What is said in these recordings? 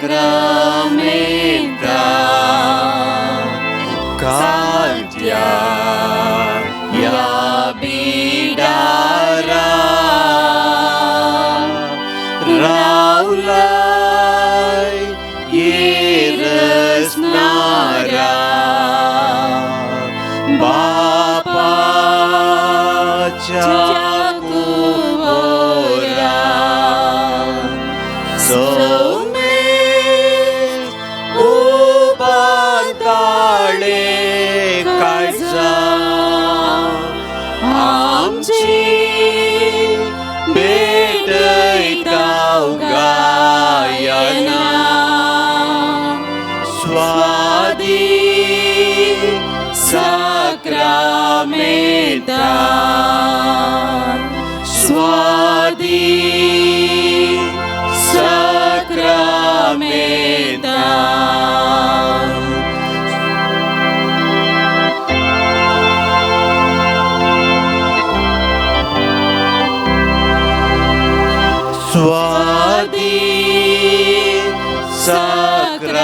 Sacramenta कालच्या या बिडारा रावलाय येरसनारा बापाच्या कुवरा सोमेस उबाताळे काळजा आमची भेटयताव गायना स्वादीक साक्रामेंता स्वादीक साक्रामेंता. स्वादीक साक्रामेंता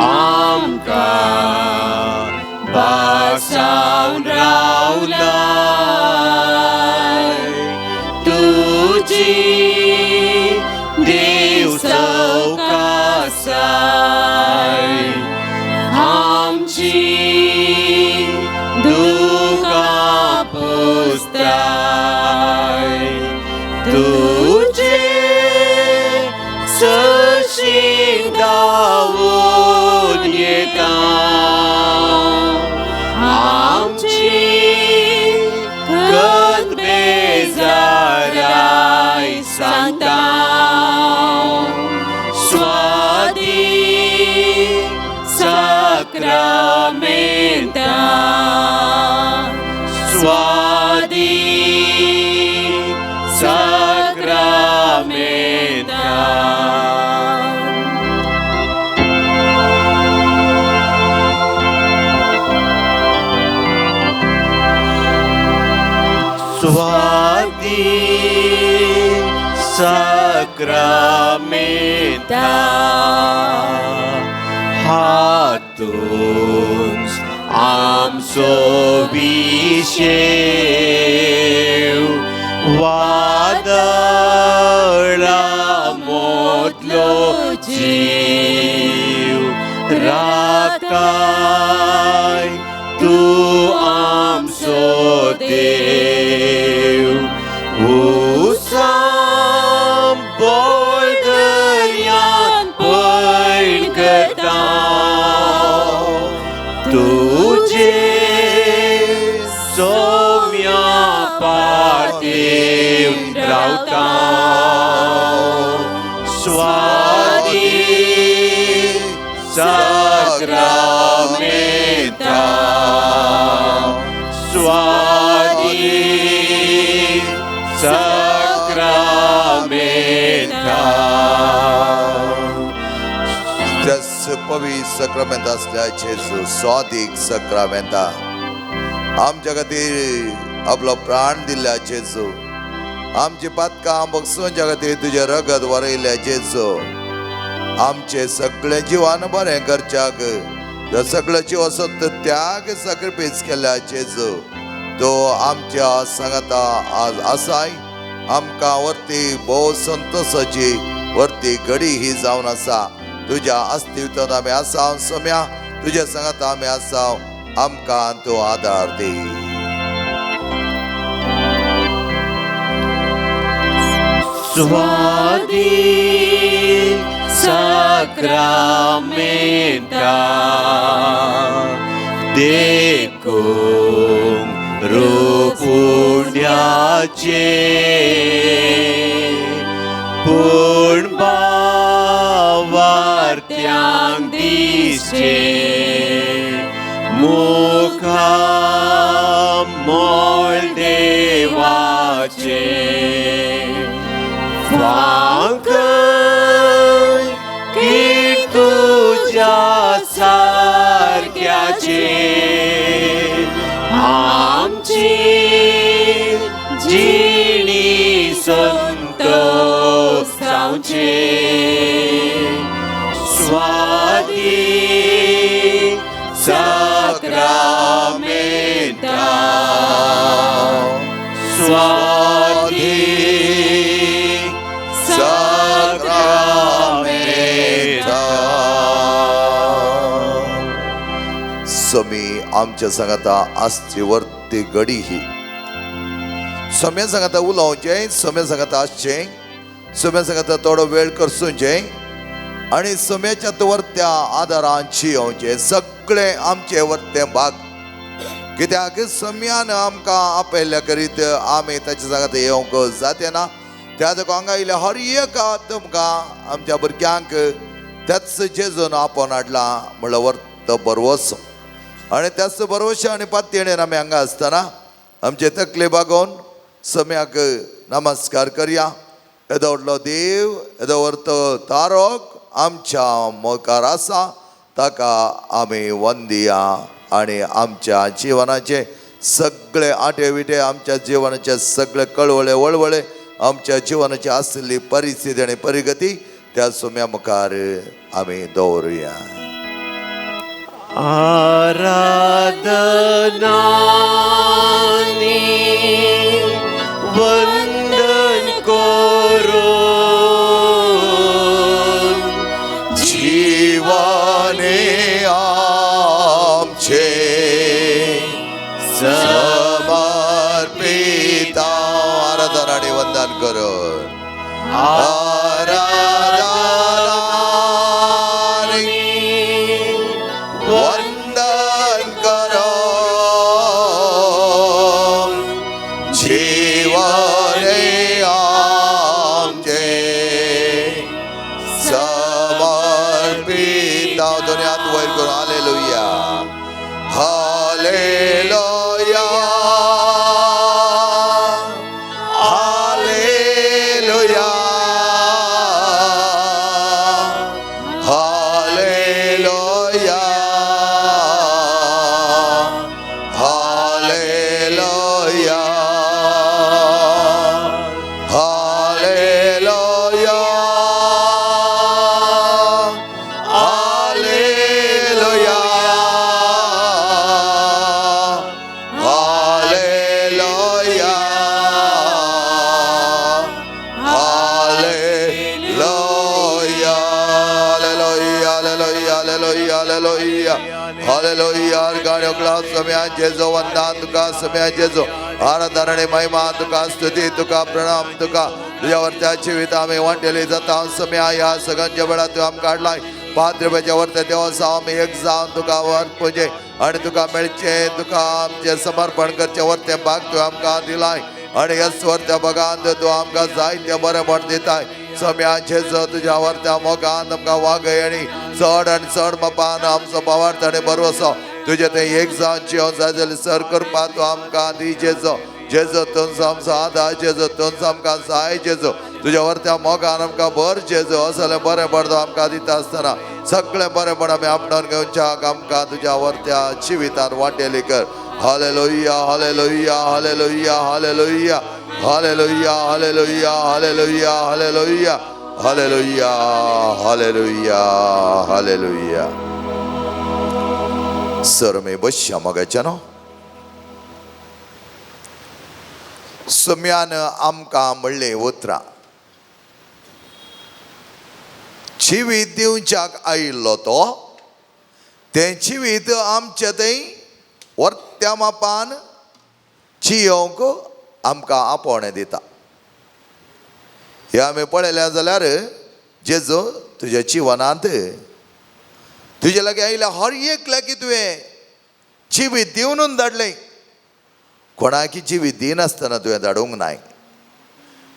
आमकां बासावन रावलाय तुजी देव सवकासाय आमची दुकां पुसताय तुजे सशीं धांवून येता आमची गत बेजाराय सांगता स्वादीक साक्रामेंता स्वादीक साक्रामेंता. स्वादीक साक्रामेंता हातूंच आमचो विशेव वादळा मोदलो जीव राखाय तूं आमचो देव उसाम बोल दर्यान पयण करता तुजे सोम्या पार्थिव रावता स्वादीक साक्रामेंता स्वादीक साक्रामेंता. पवित्र साक्रामेंत असल्या जेजू स्वादीक साक्रामेंता आमच्या खातीर आपलो प्राण दिल्ल्या जेजू आमची पातकां बगसूनच्या खातीर तुजें रगत वरयल्ल्या जेजू आमचे सगळे जिवान बरें करच्याक सगळे जीव असो त्याग सॅक्रिफायस केल्या जेजू तो आमच्या सांगाता आज आसाय आमकां वरती भोव संतोशाची वरती घडी ही जावन आसा. तुज्या अस्तित्वांत आमी आसा सोम्या तुज्या सांगाता आमी आसा आमकां तूं आदार दी. स्वादीक साक्रामेंता देखूंक रुपुण्याचे पूण भावार्त्यांक दिसचे मुखा मोल देवाचे फांकय की तुज्या सारक्याचे आमची जिणी स्वादीक साक्रामेंता स्वादीक साक्रामेंता. समी आमच्या सांगाता आसची वर्ती घडी ही. सम्या सांगाता उलोवचें, सम्या सांगाता आसचें, सम्या सांगाता थोडो वेळ करसूचें आनी सम्याच्या वरत्या आदारान जियोवचें. सगळें आमचें वरतें भाग, कित्याक सम्यान आमकां आपयल्ल्या करीत आमी ताच्या सांगाता येवंक जाते ना. त्या देखून हांगा आयिल्ल्या हर एका तुमकां आमच्या भुरग्यांक त्याच जेजून आपोवन हाडला म्हणल्यार वर्त बरवसो. आनी त्याच बरवशे आनी पातयेणेन आमी हांगा आसतना आमचे तकले बागोवन सम्याक नमस्कार करया. येदो व्हडलो देव, येदो व्हडलो तारक आमच्या मुखार आसा, ताका आमी वंदिया. आनी आमच्या जिवनाचे सगळे आटे विटे, आमच्या जिवनाचे सगळे कळवळे वळवळे, आमच्या जिवनाची आसलेली परिस्थिती आनी परिगती त्या सोम्या मुखार आमी दवरुया. आराधनानी वंदन करून जीवने आमचे समर्पिता. आराधना आणि वंदन करून आराधनानी वंदन करून जीवने आमचे समर्पिता. दोन्ही हात वयर करून hallelujah, hallelujah, hallelujah, hallelujah, hallelujah, hallelujah, hallelujah, hallelujah, hallelujah, hallelujah, hallelujah, hallelujah, hallelujah. गाण्यो क्लास सम्या जेजो वंदन तुका, सम्या जेजो आराधना आणि महिमा तुका, स्तुती तुका, प्रणाम तुका. तुझ्या वरत्या जिवित आमी वांटेली जाता सम्या. ह्या सगळ्यांच्या वेळार तूं आमकां हाडलाय. पाद्रब्याच्या वरत्या देवसा आमी एक जावन तुका वर पुजे आनी तुका मेळचें, तुका आमचें समर्पण करचें वरतें भाग तूं आमकां दिलाय. आनी ह्याच वरत्या भागान तूं आमकां जायतें बरेंपण दिताय. सम्या जेजो तुज्या वरत्या मोगान आमकां वागय आनी चड आनी चड मापान आमचो भावार्थ आनी भरवसो तुजें तें एक जावन जिवन जाय जाल्यार सर करपा तूं आमकां दी जेजो. जेजो तुमचो आमचो आदार जेजो, तुमचो आमकां जाय जेजो. तुज्या वरत्या मोगान आमकां भर जेजो. असलें बरेंपण तूं आमकां दिता आसतना सगळें बरेंपण आमी आपणावन घेवच्याक आमकां तुज्या वरत्या जिवितान वांटेली कर. Hallelujah, hallelujah, hallelujah, hallelujah, hallelujah, hallelujah, hallelujah, hallelujah, hallelujah, hallelujah, hallelujah. सर मी बसया मोगाच्या न्हू. सम्यान आमकां म्हणलें उतरां, जिवीत दिवच्याक आयिल्लो तो तें जिवीत आमचें थंय वर्त्या मापान जियोवंक आमकां आपोवणें दिता. हें आमी पळयलें जाल्यार जेजू तुज्या जिवनांत तुजे लागीं आयिल्ल्या हर एक लागीं तुवें जिवीत दिवनूच धाडलें. कोणाकी जिवीत दिनासतना तुवें धाडूंक नाय,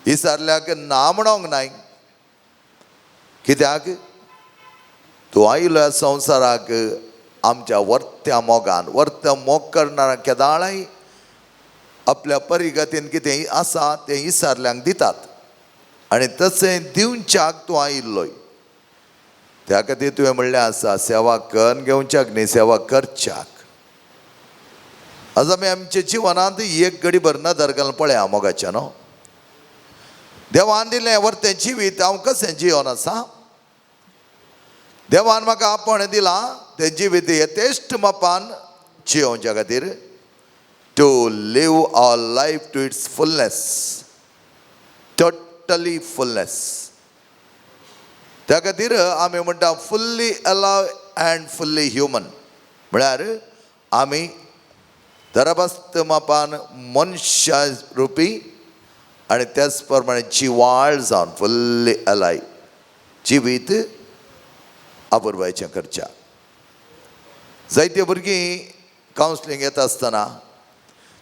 विसारल्याक ना म्हणोंक नाय. कित्याक तूं आयलो ह्या संवसाराक आमच्या वर्त्या मोगान. वर्त्या मोग करणारा केदाळाय आपल्या परिगतीन कितें आसा तें विसारल्यांक दितात आनी तशें दिवच्याक तूं आयिल्लोय. त्या खातीर तुवें म्हणलें आसा सेवा करून घेवच्याक न्ही, सेवा करच्याक. आज आमी आमच्या जिवनांत एक घडी भर नदर घालून पळया मोगाच्या न्हू. देवान दिलें वर्तें जिवीत हांव कशें जिवन आसा. देवान म्हाका आपोवणें दिलां तें जिवीत यथेश्ट मापान जियोवच्या खातीर, to live our life to its fullness, totally fullness. त्या खातीर आमी म्हणटा fully alive and fully human, म्हळ्यार आमी दरबस्त मापान मनशा रुपी आनी त्याच प्रमाणे जिवाळ जावन फुल्ली अलायव जिवीत आपुरबायचें करच्या. जायते भुरगीं कावन्सिलींग येता आसतना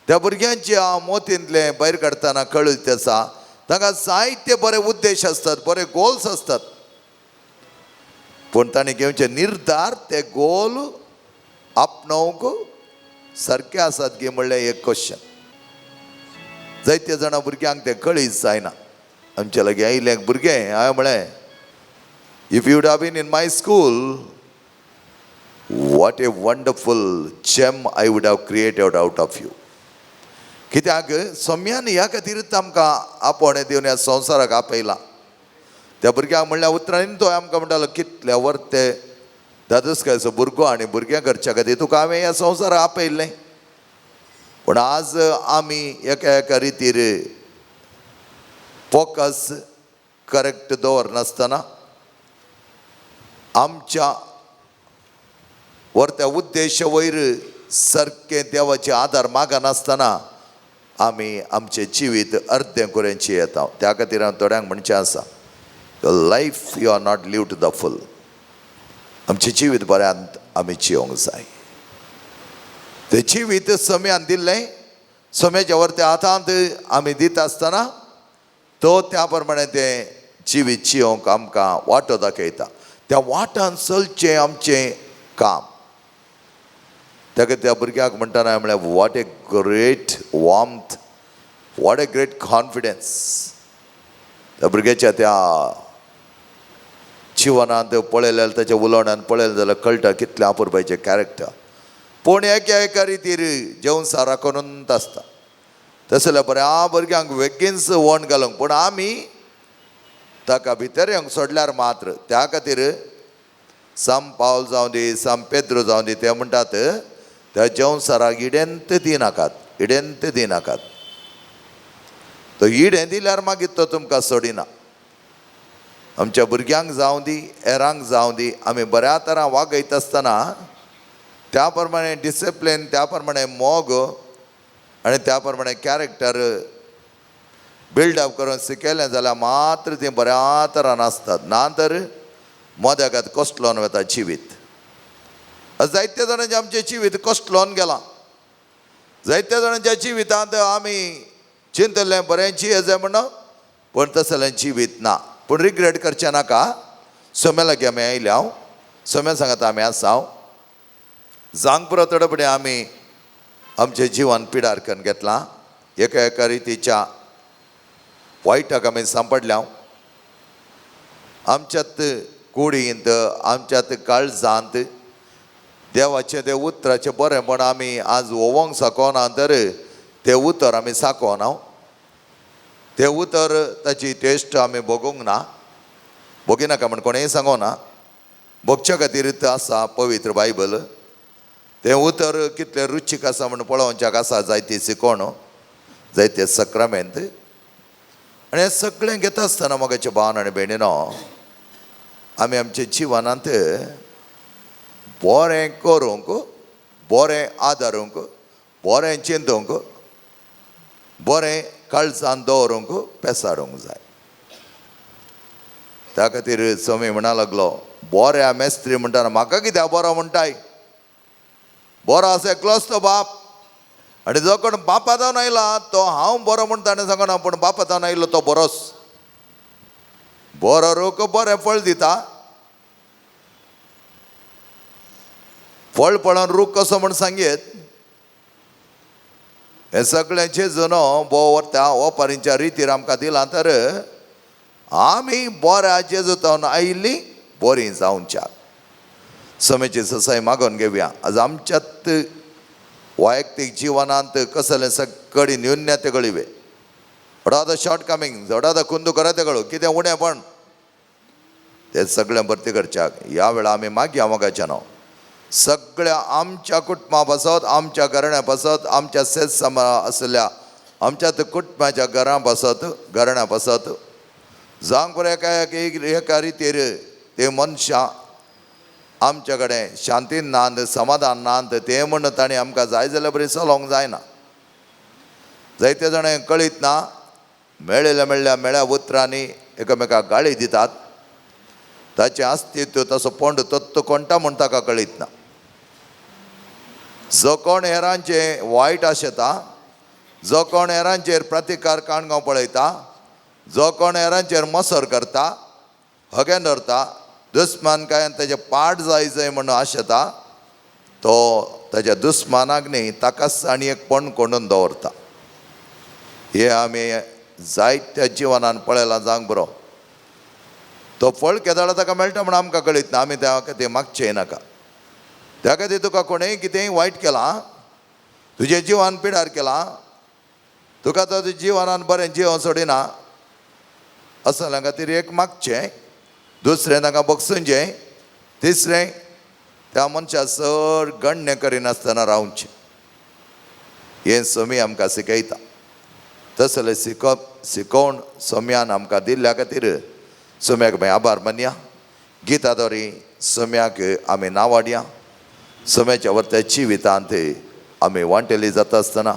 त्या भुरग्यांच्या मोतींतलें भायर काडटना कळीत आसा तांकां जायते बरे उद्देश आसतात, बरे गोल्स आसतात, पूण तांणी घेवचे निर्धार ते गोल आपणोवंक सारके आसात गे म्हणलें एक क्वेश्चन. जायते जाणां भुरग्यांक तें कळीत जायना. आमच्या लागीं आयिल्लें एक भुरगें, हांवें म्हळें, if you would have been in my school, what a wonderful gem I would have created out of you. कित्याक सोम्यान ह्या खातीरच आमकां आपोवणें दिवन ह्या संवसाराक आपयला. त्या भुरग्यांक म्हणल्या उतरांनी तो आमकां म्हणटालो, कितल्या वर्ते दादोसकायचो भुरगो आनी भुरग्यां करच्या खातीर तुका हांवें ह्या संवसाराक आपयल्लें. पूण आज आमी एका एका रितीर फोकस करेक्ट दवरनासतना आमच्या वर्त्या उद्देश वयर सारकें देवाचे आदार मागनासतना आमी आमचें जिवीत अर्दें करून येता. त्या खातीर हांव थोड्यांक म्हणचें आसा, life you are not live to the full. आमचें जिवीत बऱ्यांत आमी जियोंक जाय. तें जिवीत सम्यान दिल्लें, सम्याच्या वरत्या हातांत आमी दिता आसतना तो त्या प्रमाणे तें जिवीत जियोंक आमकां वाटो दाखयता. त्या वाटान चलचें आमचें काम. ताका त्या भुरग्याक म्हणटना म्हळ्यार what a great warmth, what a great confidence. त्या भुरग्याच्या त्या जिवनांत पळयलें, ताच्या उलोवण्यान पळयलें जाल्यार कळटा कितलें आपुरबायचें कॅरेक्टर. पूण एका एका रितीर जेवण सारा करून आसता. तशें जाल्यार बऱ्या भुरग्यांक बेगीनच वण घालूंक, पूण आमी ताका भितर येवंक सोडल्यार मात्र. त्या खातीर साम पावल जावं दी, साम पेद्रो जावं दी, ते म्हणटात त्या जेवण साराक इडेंत दिनाकात, इडेंत दिनाकात. तो इडें दिल्यार मागीर तो तुमकां सोडिना. आमच्या भुरग्यांक जावं दी, हेरांक जावं दी, आमी बऱ्या तरान वागयता आसतना त्या प्रमाणे डिसिप्लीन, त्या प्रमाणे मोग आनी त्या प्रमाणे कॅरेक्टर बिल्डअप करून शिकयलें जाल्यार मात्र तीं बऱ्या तरान आसतात. ना तर मोद्यागात कसलोन वता जिवीत. जायते जाणांचें आमचें जिवीत कसलोन गेलां. जायत्या जाणांच्या जिवितांत आमी चिंतलें बरें जिये म्हणून, पूण तसलें जिवीत ना. पूण रिग्रेट करचें नाका. सोम्या लागीं आमी आयल्या, हांव सोम्या सांगता आमी आसा जावंक पुरो. थोडे फुडें आमी आमचें जिवन पिडार करून घेतलां. एका एका रितीच्या वायटाक आमी सांपडल्या. आमच्यात कुडींत, आमच्यात काळजांत देवाचें तें उतराचें बरेंपण आमी आज ओवोंक सकना, तर तें उतर आमी साकोना. तें उतर ताची टेस्ट आमी भोगूंक ना. भोगिनाका म्हण कोणेंय सांगोना. भोगच्या खातीर आसा पवित्र बायबल. तें उतर कितलें रुचीक आसा म्हण पळोवच्याक आसा जायती शिकोण, जायते सक्रामेंत. आनी हें सगळें घेता आसतना मोगाचे भावन आनी भयणीनो, आमी आमच्या जिवनांत बरें करूंक, बरें आदारूंक, बरें चिंतूंक, बरें काळजान दवरूंक पेसारूंक जाय. त्या खातीर स्वामी म्हणा लागलो, बऱ्या मेस्त्री म्हणटाना म्हाका कित्याक बरो म्हणटाय? बरो आसा एकलोच तो बाप. आनी जो कोण बापा जावन आयला तो हांव बरो म्हण ताणें सांगना, पूण बापा जावन आयलो तो बरोच. बरो रूख बरें फळ दिता. फळ पळोवन रूख कसो म्हण सांगयत. हें सगळें जेजून भोव त्या ओपारींच्या रितीर आमकां दिलां. तर आमी बऱ्या जेजूतावन आयिल्लीं बरीं जावच्या समेची ससाय मागोवन घेवया. आज आमच्यात वैयक्तीक जिवनांत कसलें सगळी न्यून्यते गळिवे. What are the shortcomings, what are the ಕುಂದು ಕೊರತೆಗಳು, कितें उणेपण, ते सगळें भरती करच्याक ह्या वेळा आमी मागया मोगाच्या नांव सगळ्या आमच्या कुटुंबा पासत, आमच्या घराण्या पासत, आमच्या सेज आशिल्ल्या आमच्या कुटुंबाच्या घरां पासत, घराण्या पासत, जावंक बरें एका एका रितीर ते मनशां आमच्या कडेन शांतीन नात, समाधान नात, ते म्हण तांणी आमकां जाय जाल्यार बरी चलोवंक जायना. जायते जाणां कळीत ना, मेळिल्ल्या मेळ्ळ्या मेळ्या उतरांनी एकामेकाक गाळी दितात. ताचें अस्तित्व तसो पोंड तत्व कोणता म्हण ताका कळीत ना. जो कोण हेरांचे वायट आशेता, जो कोण हेरांचेर प्रतिकार काणगांव पळयता, जो कोण हेरांचेर मसर करता, हगेन धरता, दुस्मानकायन ताजें पाट जाय जाय म्हणून आशेता, तो ताज्या दुस्मानाक न्ही ताकाच आनी एक पण कोंडून दवरता. हे आमी जायत्या जिवनान पळयलां जावंक बरो. तो फळ केदाळा ताका मेळटा म्हण आमकां कळीत ना, आमी त्या खातीर मागचें नाका. त्या खातीर तुका कोणेंय कितेंय वायट केलां, तुजें जिवान पिडार केलां, तुका तो तुज्या जिवनान बरें जिवन सोडिना, असल्या खातीर एक मागचें, दुसरें तांकां बगसुंचें, तिसरें त्या मनशा चड गण्य करिनासतना रावचें. हें सोमी आमकां शिकयता. तसलें शिकप शिकोवण सोम्यान आमकां दिल्ल्या खातीर सोम्याक मागीर आभार मानया. गिता दोरी सोम्याक आमी नावाडया. सोम्याच्या वर्त्या जिवितांत आमी वांटेली जाता आसतना,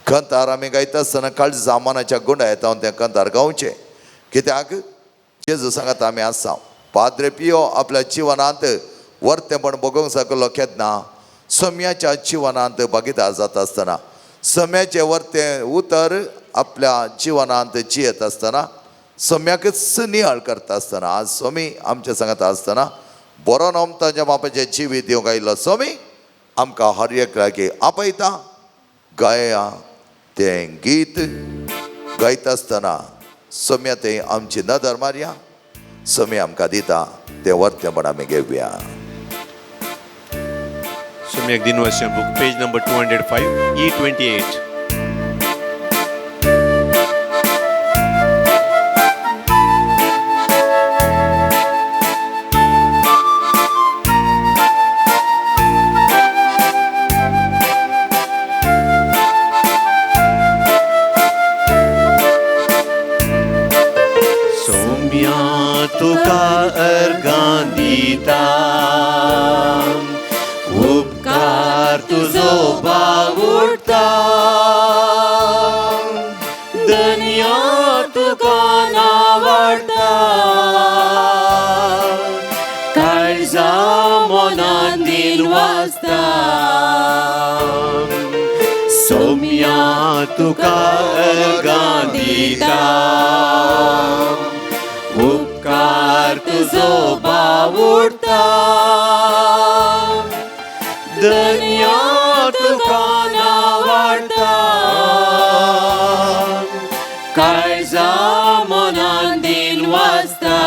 कंतार आमी गायता आसतना काळजा मनाच्या गुंडा येता तें कंतार गावचें. कित्याक जेजू सांगात आमी आसा. पाद्रे पियो आपल्या जिवनांत वर्तेपण भोगोवंक सकलो केन्ना सोम्याच्या जिवनांत भागीदार जाता आसतना, सम्याचें वर्तें उतर आपल्या जिवनांत जियेत आसतना, सम्याकच नियाळ करता आसतना, आज सोमी आमच्या सांगात आसतना बरो नोम ताच्या बापाचें जिवीत दिवंक आयिल्लो सोमी आमकां हर एकल्याक आपयता. गाया तें गीत गायता आसतना सोम्या तें आमची नदर मारया, सोमी आमकां दिता तें वर्तेपण आमी घेवया. Samyak Dinvasya book, page number 205, E28. Somya तुका अर्गां दिता, उपकार तुजो बावुडटा, दनया तुका नावाडटा, काळजा मनान दिल वाजता. सोम्या तुका अर्गां दिता, उपकार तुजो बावुडटा, दनया तुका नावाडटा, काळजा मनान दिल वाजता.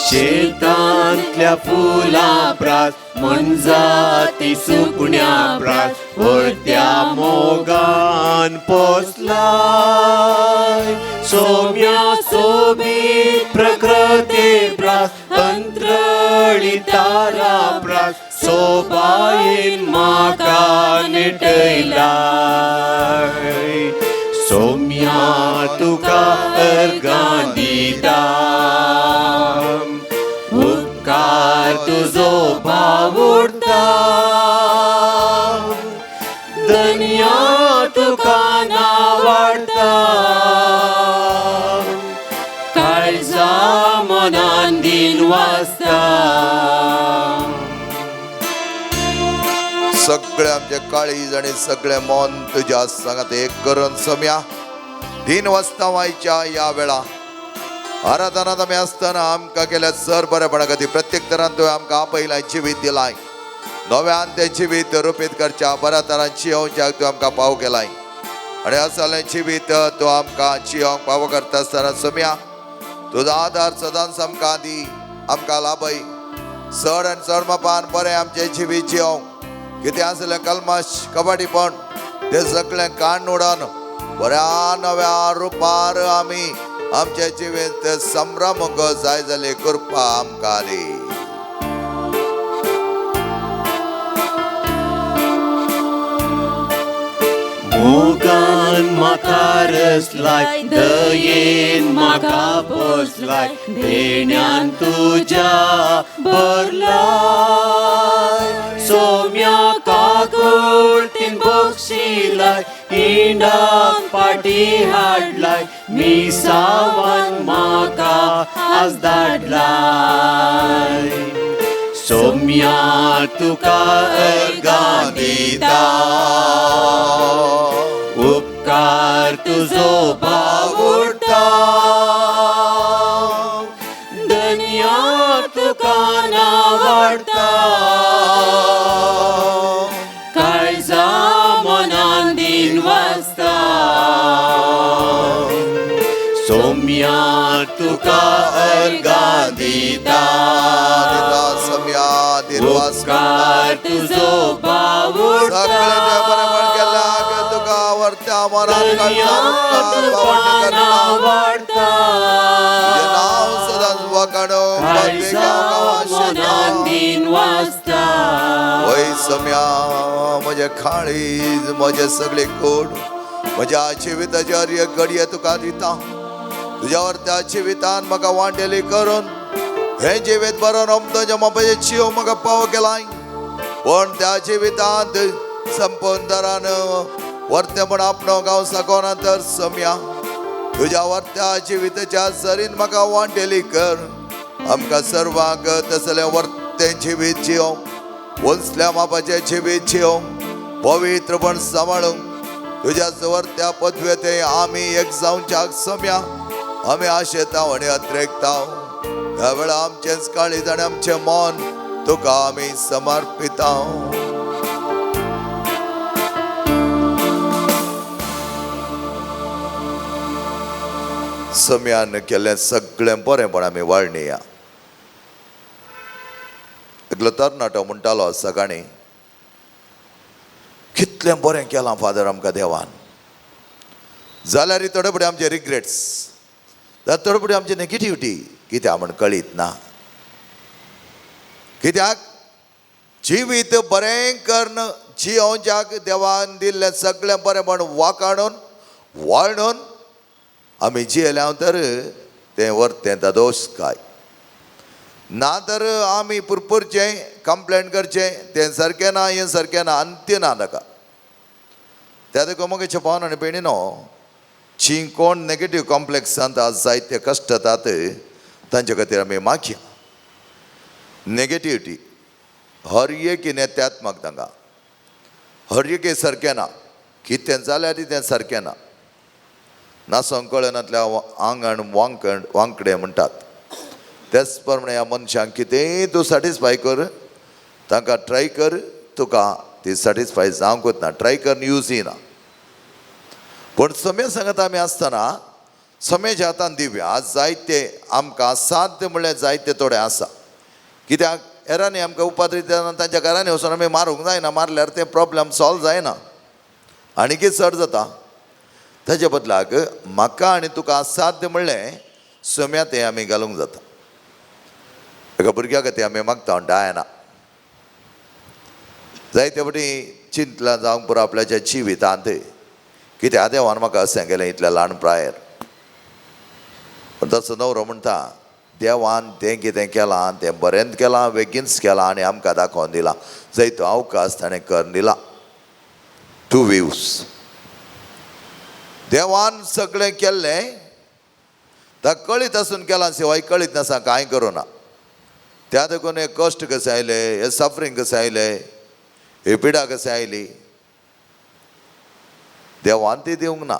शेतांतल्या फुलां प्रास मनजाती सुकण्या प्रास वरत्या मोगान पोसलाय. सोम्या सोबीत प्रकृती प्रास अंत्रळी तारा प्रास सोबायेन म्हाका निटयलाय. सोम्या तुका अर्गां दिता, उपकार तुजो बावुडटा, दनया तुका नावाडटा, काळजा मनान दिन वाजता. सगळे आमचे काळीज आनी सगळे मन तुज्या सांगात एक करून सोम्या 3 वाजता व्हायच्या ह्या वेळा आराधनांत आमी आसतना आमकां केल्या सर बरेपणा खातीर प्रत्येक तरान तुवें आमकां आपयलां, जिवीत दिलाय, नव्यान तें जिवीत रुपीत करच्या बऱ्या तरान जियोवच्याक तुवें आमकां पाव केलाय. आनी असलें जिवीत तूं आमकां जियोंक पावो करता आसतना सोम्या तुजो आदार सदांच आमकां दी, आमकां लाभय। चड आनी चड मापान बरें आमचें जिवीत जियोंक कितें आसलें कलमाश कबाडीपण तें सगळें काण उडोवन बऱ्या नव्या रुपार आमी आमचें जिवीत संभ्रमूंक जाय जाली कृपा आमकां दी। मोगान म्हाका रसलाय, दयेन म्हाका पोसलाय, देण्यान तुज्या भरलाय। सोम्या काकुळतीन बक्षिलाय, इंडाक पाटी हाडलाय, मिसावान म्हाका आज धाडलाय। सोम्या तुका अर्गां दिता, उपकार तुजो बावुडटा, धन्या तुका नावाडटा, काळजा मनान दिन वाजता। सोम्या तुका अर्गां दिता, सोम्या दिनवास उपकार तुजो बावुडटा, सगळें बरें केल्याक तुका वर्त्या मनान धन्या तुका नावाडटा, तुजें नांव सदांच वखाणो काळजा मनान दिन वाजता। वय सोम्या म्हजें काळीज, म्हजें सगळें कोड, म्हज्या जिविताची हर एक घडये तुका दिता। तुज्या वर्त्या जिवितान म्हाका वांटेली करून हें जिवीत बरोवन अमतोच्या मापाचें चियो म्हाका पाव केलाय, पूण त्या जिवितांत संपंदरान वर्तेपण आपणो गांव साकोना तर सोम्या तुज्या वर्त्या जिविताच्या सरीन म्हाका वांटेली कर। आमकां सर्वांक तसलें वर्तें जिवीत जियोंक, वंसल्या मापाचें जिवीत जियोंक, पवित्रपण सांबाळूंक तुज्या वर्त्या पदवेते आमी एक जावच्याक सोम्या आमी आशेताव आनी अत्रेकताव। ह्या वेळा आमचेंच काळीज आनी आमचें मन तुका आमी समर्पिताव। सम्यान केल्लें सगळें बरेंपण आमी वाळणया। एकलो तरणाटो म्हणटालो सकाळीं, कितलें बरें केलां फादर आमकां देवान, जाल्यार थोडे फुडें आमचे रिग्रेट्स, जाल्यार थोडे फुडें आमची नेगेटिविटी कित्याक म्हण कळीत ना। कित्याक जिवीत बरें करून जियोवच्याक देवान दिल्लें सगळें बरें म्हण वाकाणून वाळणून आमी जियेल्या तर तें वर्तें दोश काय ना तर आमी पुरपुरचें कंप्लेन करचें तें सारकें ना, हें सारकें ना, अंत्य ना ताका। त्या देखून म्हाका छपावन आनी भयणी न्हू जी कोण नेगेटीव कॉम्प्लेक्सांत आज जायते कश्ट जातात तांचे खातीर आमी मागया। नेगेटिविटी हर एक नेत्यात्मक तांकां हर एक सारकें ना, कितें जाल्यार तें सारकें ना, नासोंक कळनातल्या आंगण वांकण वांकडे म्हणटात। तेच प्रमाणे ह्या मनशांक कितेंय तूं सॅटिस्फाय कर, तांकां ट्राय कर, तुका ती सॅटिस्फाय जावंकूच ना, ट्राय कर यूज येना। पूण सम्या सांगता आमी आसतना सम्याच्या हातान दिवया। आज जायते आमकां साध्य म्हणल्यार जायते थोडे आसा, कित्याक हेरांनी आमकां उपाद्री तांच्या घरांनी वचून आमी मारूंक जायना, मारल्यार तें प्रॉब्लम सॉल्व जायना आनीकय चड जाता। ताजे बदलाक म्हाका आनी तुका साध्य म्हणलें सम्या तें आमी घालूंक जाता। एका भुरग्या खातीर आमी मागता म्हणटा आयना, जायते फावटी चिंतलां जावंक पुरो आपल्याच्या जिवितांत कित्याक देवान म्हाका अशें केलें इतल्या ल्हान प्रायेर। पूण तसो न्हवरो म्हणटा देवान तें कितें केलां तें बरेंच केलां, बेगीनच केलां आनी आमकां दाखोवन दिलां, जंय तो अवकाश ताणें करून दिला। टू व्यूज देवान सगळें केल्लें ताका कळीत आसून केलां शिवाय कळीत नासा कांय करूं ना। त्या देखून हे कश्ट कशें आयले, हे सफरींग कशें आयलें, ही पिडा कशें आयली, देवान ती दिवंक ना।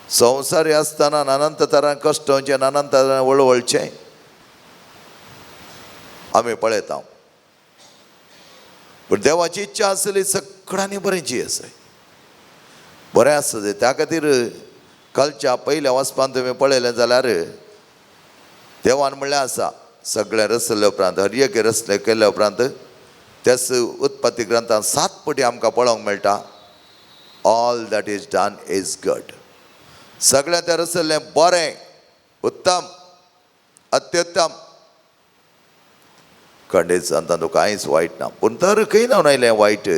संवसारी आसतना नानांत तरान कश्ट जावचें, नानांत तरान वळवळचें आमी पळयता, पूण देवाची इच्छा आसली सगळ्यांनी बरें जी आसा। बरें आसता तें. त्या खातीर कालच्या पयल्या वाचपान तुमी पळयलें जाल्यार देवान म्हणलें आसा सगळें रचले उपरांत, हर एक रचले केल्या उपरांत त्याच उत्पत्ती ग्रंथान 7 पटी आमकां पळोवंक मेळटा, all that is done is good. सगळें तें रचलें बरें, उत्तम, अत्युत्तम. खंडीत संतान कांयच वायट ना, पूण तर खंय जावन आयलें वायट?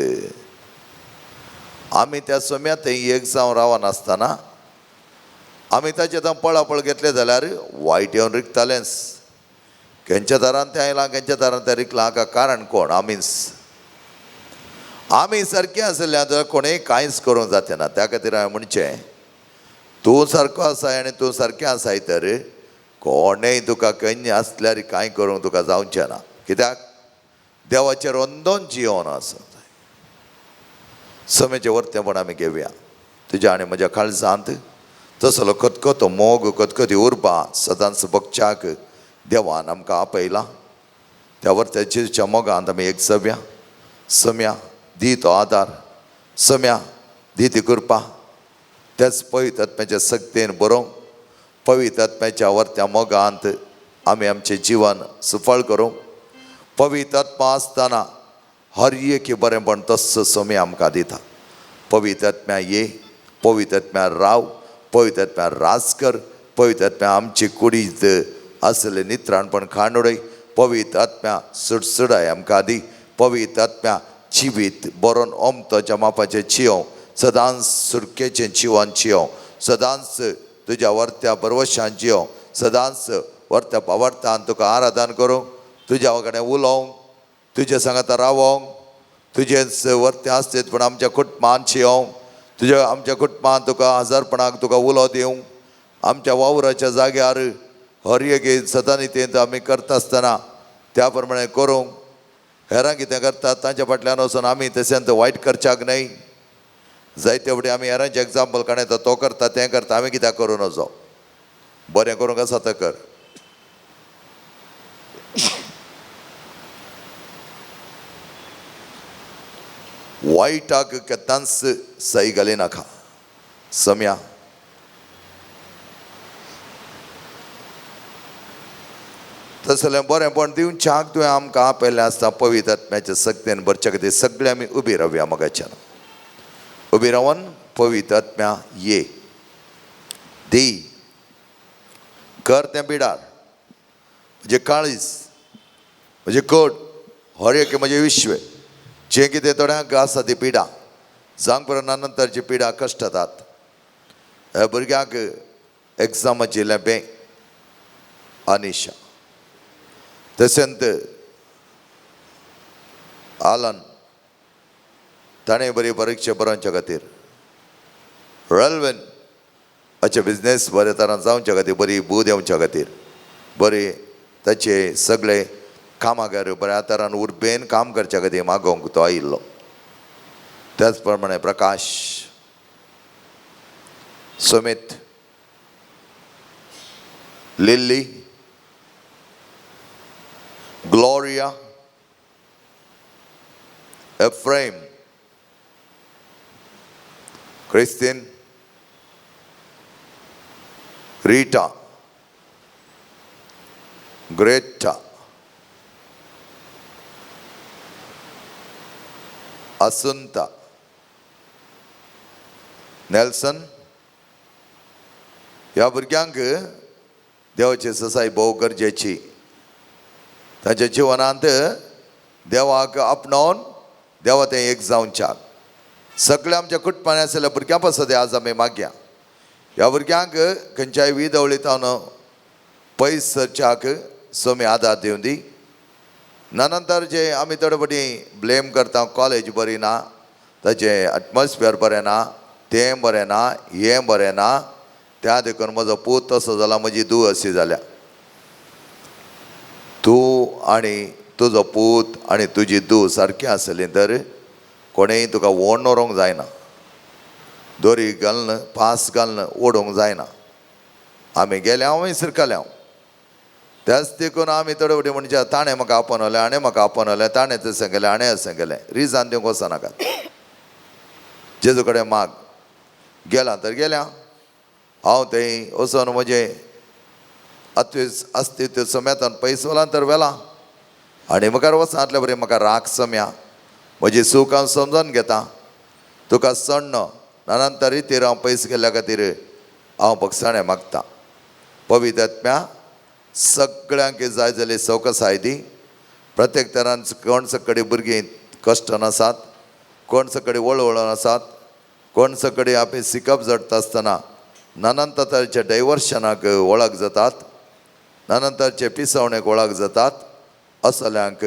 आमी त्या सोम्या थंय एक जावन रावनासतना आमी ताचे थंय पळापळ घेतले जाल्यार वायट येवन रिगतालेंच. खंयच्या दारान तें आयलां, खंयच्या दारान तें रिगलां, हाका कारण कोण? आमीच. आमी सारकें आसले जाल्यार कोणेय कांयच करूंक जातें ना. त्या खातीर हांवें म्हणचें, तूं सारको आसाय आनी तूं सारकें आसाय तर कोणेय तुका खंय आसल्यार कांय करूंक तुका जावचें ना. कित्याक? देवाचेर अंदोन जियोन आसूंक जाय. समेचें वर्तेपण आमी घेवया. तुज्या आनी म्हज्या काळजांत तसलो खतखतो मोग, खतखती उर्बा सदांच बगच्याक देवान आमकां आपयला. त्या वर्त्याच्या मोगांत आमी एक जावया. सम्या दी तो आदार, सम्या दी ती कृपा. त्याच पवित्र आत्म्याच्या सक्तेन बरोवंक, पवित्र आत्म्याच्या वर्त्या मोगांत आमी आमचें जिवन सुफळ करूंक. पवित्र आत्मा आसतना हर एक बरेंपण तस्सो सोमी आमकां दिता. पवित्र आत्म्या ये, पवित्र आत्म्या राव, पवित्र आत्म्या राज कर, पवित्र आत्म्या आमची कुडीत आसलें नित्राणपण खाण उडय, पवित्र आत्म्या सुडसुडाय आमकां दी, पवित्र आत्म्या जिवीत बरोवन ओमतोच्या मापाचें चियों, सदांच सुरकेचें जिवन चियों, सदांच तुज्या वर्त्या बरवशान जियों, सदांच वर्त्या पावर्तान तुका आराधन करूंक, तुज्या कडेन उलोवंक, तुजे सांगाता रावोंक, तुजेच वर्तें आसतेत पूण आमच्या कुटुंबान चियोंक, तुज्या आमच्या कुटुंबान तुका हजारपणाक तुका उलो दिवंक, आमच्या वावराच्या जाग्यार हर एक सदांनी आमी करता आसतना त्या प्रमाणे करूंक. हेरां कितें करतात तांच्या फाटल्यान वचून आमी तशेंच वायट करच्याक न्हय. जायते फावटी आमी हेरांचें एग्जाम्पल काडटा, तो करता तें करता, आमी कित्याक करूं नजो? बरें करूंक आसा तें कर. वायटाक केन्नाच सही घाली नाका. सम्या तसलें बरेंपण दिवच्याक तुवें आमकां आपयलें आसता पवित्र आत्म्याच्या सक्तेन भरच्या खातीर सगळे आमी उबी रावया. मोगाच्यान उबी रावन पवित्र आत्म्या ये, दी, कर तें बिडार, म्हजें काळीज, म्हजें कोट, हर एक म्हजें विश्व, जें कितें थोड्यांक आसा ती पिडा, जावंक पर्यंत नंतरची पिडा कश्टतात. ह्या भुरग्यांक एग्जामाची लेंपें अनिशा, तशेंच आलन ताणें बरी परिक्षा बरोवच्या खातीर, रेल्वेन हाचे बिजनेस बरे तरान जावच्या खातीर, बरी बूद येवच्या खातीर, बरी ताचे सगळे कामागर बऱ्या तरान उर्बेन काम करच्या खातीर मागोवंक तो आयिल्लो. त्याच प्रमाणे Prakash, Sumit, Lily, Gloria, Ephraim, Christine, Rita, Greta, Asunta, Nelson. ह्या भुरग्यांक देवाची ससाय भोव गरजेची. तांच्या जिवनांत देवाक आपणावन देवा तें एक जावच्याक सगळ्या आमच्या कुटुंबांनी आशिल्ल्या भुरग्यां पासत आज आमी मागया. ह्या भुरग्यांक खंयच्याय विदवळींत पयस सरच्याक सोमी आदार दिवं दी. ना नंतर जे आमी थोडे फावटी ब्लेम करता, कॉलेज बरी ना, ताचें एटमॉस्फियर बरें ना, तें बरें ना, हें बरें ना, त्या देखून म्हजो पूत तसो जाला, म्हजी धूव अशी जाल्या. तूं आनी तुजो पूत आनी तुजी धूव सारकी आसली तर कोणेय तुका ओड व्हरूंक जायना, दोरी घालून पास घालून ओडूंक जायना. आमी गेले हांव शिरकले हांव, त्याच देखून आमी थोडे फावटी म्हणजे ताणें म्हाका आपणवलें, हाणें म्हाका आपणवलें, ताणें तशें केलें, हाणें अशें केलें. रिजन दिवंक वचनाकात. जेजू कडेन माग, गेला तर गेल्या हांव थंय वचोन म्हजें अस्तित्व समेतान पयस वला तर वेला आनी मुखार वचनातल्या बरें म्हाका राग सम्या म्हजी चूक हांव समजून घेता तुका सण्ण नानांत रितीर हांव पयस गेल्ल्या खातीर हांव बक्षाणें मागता. पवित्र आत्म्या सगळ्यांक जाय जाल्यार सवकसाय दी. प्रत्येक तरान कोण सकडी भुरगीं कश्टान आसात, कोण सकडी वळवळून आसात, कोण सकडी आपली शिकप जडटा आसतना नानांत तरेच्या डायवर्शनाक वळख जातात, नानांत तरेचे पिसवणेक वळख जातात. असल्यांक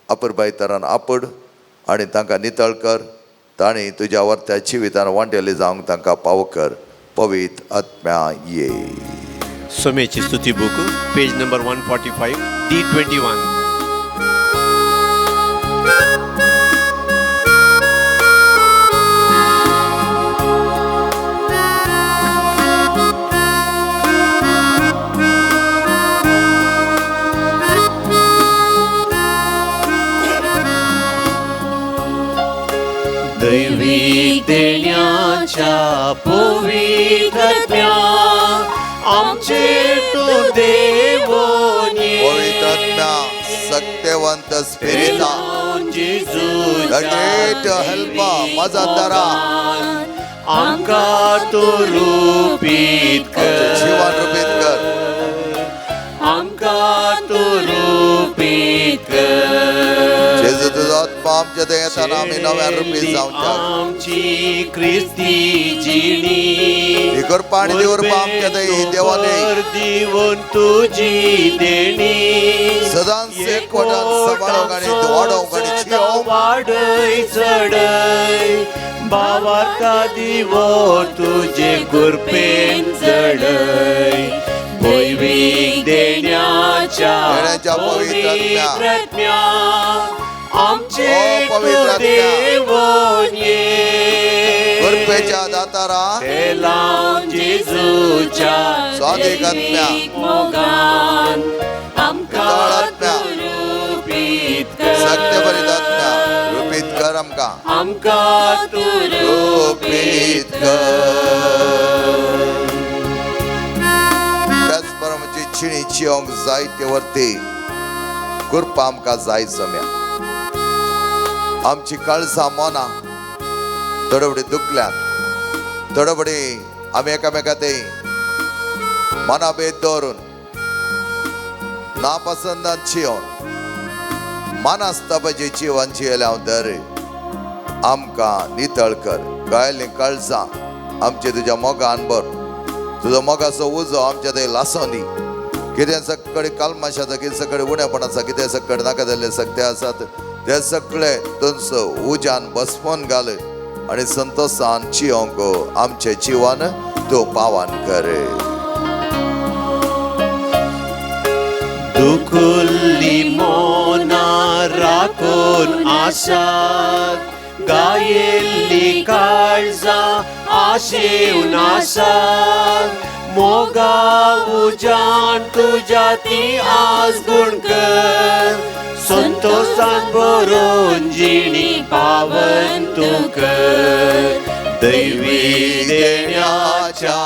अपुरबाय तरान आपूड आनी तांकां नितळ कर. तांणी तुज्या वर्त्या जिवितान वांटेले जावंक तांकां पाव कर. पवित्र आत्म्या ये. सोमेची स्तुती book page number 145 D21. दैवी देण्याच्या पवित्रत्या आमचे तूं देवोनी पवित्र आत्म्या सत्यवंत स्पिरिता the great helper मजतदारा आमकां तूं रुपीत कर, जीवन रुपीत कर, आमकां तूं रुपीत कर. जेजू तुजो आत्मा आमच्या थंय येताना आमी नव्यान रुपीत जावच्या. आमची क्रिस्ती जिणी ही कृपा आनी देवरुपा आमच्या थंय देवाने दिवन तुजी देणी सदांच एकवटान सांबाळूंक आनी वाडोवंक आनी जियोवंक वाडय चडय भावार्था दिवो तुजे कृपेन जडय. दैवीक देण्याच्या पवित्र आत्म्या आमचे तूं देवोन ये. कृपेच्या दातारा लावन जेजूच्या स्वाधीक आत्म्या मोगान आमकां तूं रुपीत कर, सत्यभरीत आत्म्या रुपीत कर आमकां, आमकां तूं रुपीत कर. त्याच परमाची चिणी जियोंक जाय ते वरती कृपा आमकां जाय सम्या. आमची काळजां मनां थोडे दुखल्यात, थोडे आमी एकामेका ते मनाभेद दवरून नापसंदान जियोन मानास्तापाचे जिवन जियेले हांव दर आमकां नितळ कर. गायलीं काळजां आमचे तुज्या मोगान भर, तुजो मोगाचो उजो आमच्या थंय लासोन दी. कितें सगळे कलमाश आसा, कितें सगळे उणेपण आसा, कितें सगळे नाका जाल्ले सगळे आसात ते सगळे तुमचो उज्यान बसपोन घाल आनी संतोशान जियोंक आमचें जिवन तूं पावन कर. दुखुल्ली मोना राखून आसात, गायिल्ली काळजां आशेवन आसात, मोगा उज्यान तुज्या ती आज गुण कर, संतोषान भरून जिणी पावन तूं कर. दैवी देण्याच्या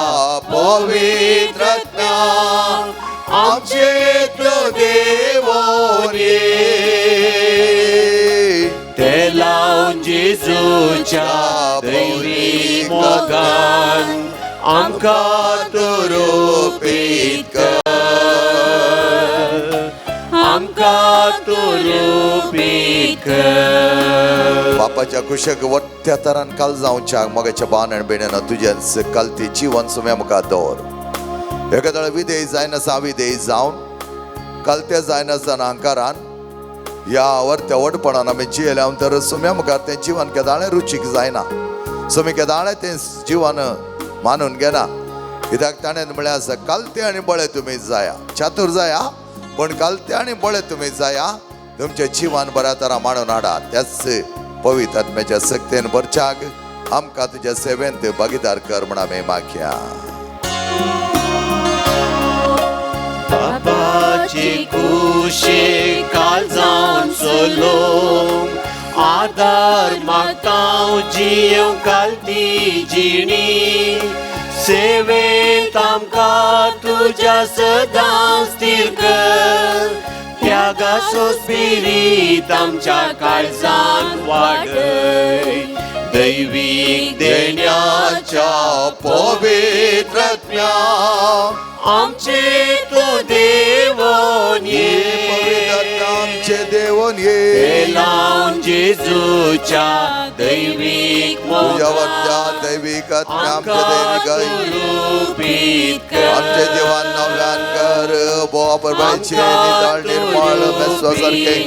पवित्र आत्म्या आमचे तूं देवोन ये. ते लावन जेजूच्या दैवी मोगान आमकां तूं रुपीत कर, आमकां तूं रुपीत कर. बापाच्या कुशक वट्ट्या तरान काल जावच्या मोगाच्या बाण आनी बेण्यान तुज्या कालती जिवन सुम्या मुखार दवर. एखाद्या विधेय जायनासतना विधेय जावन कालते जायनासतना अहंकारान ह्या वरत्या व्हडपणान आमी जियेल्या तर सुम्या मुखार तें जिवन केदाळें रुचीक जायना, सुमी केदाळें तें जिवन मानून घेना. कित्याक ताणें म्हळ्यार आसा कालते आनी बळे तुमी जाया, चातूर जाया पूण कालते आनी बळे तुमी जाया, तुमचें जिवन बऱ्या तरा मांडून हाडा. त्याच पवित्र आत्म्याच्या सक्तेन भरच्याक आमकां तुज्या सेवेंत भागीदार कर म्हण आमी मागया. बाबाची कुशे काळजान सोलोवंक आदार मागता जियेवंक घालती जिणी सेवेंत आमकां तुज्या सदां स्थिर कर त्यागाचो स्पिरीत आमच्या काळजांत वाडय दैवीक देण्याच्या पवित्र आत्म्या आमचे तूं देवोन ये पवित्र आत्म्या आमचे देवोन ये लावन जेजूच्या दैवीक तुझ्या वरत्या दैवीक आत्म्या आमच्या दैवीक आमच्या जीवन नव्यान कर बोवा परबायचे नितळ निर्मळ मेस्वासारखे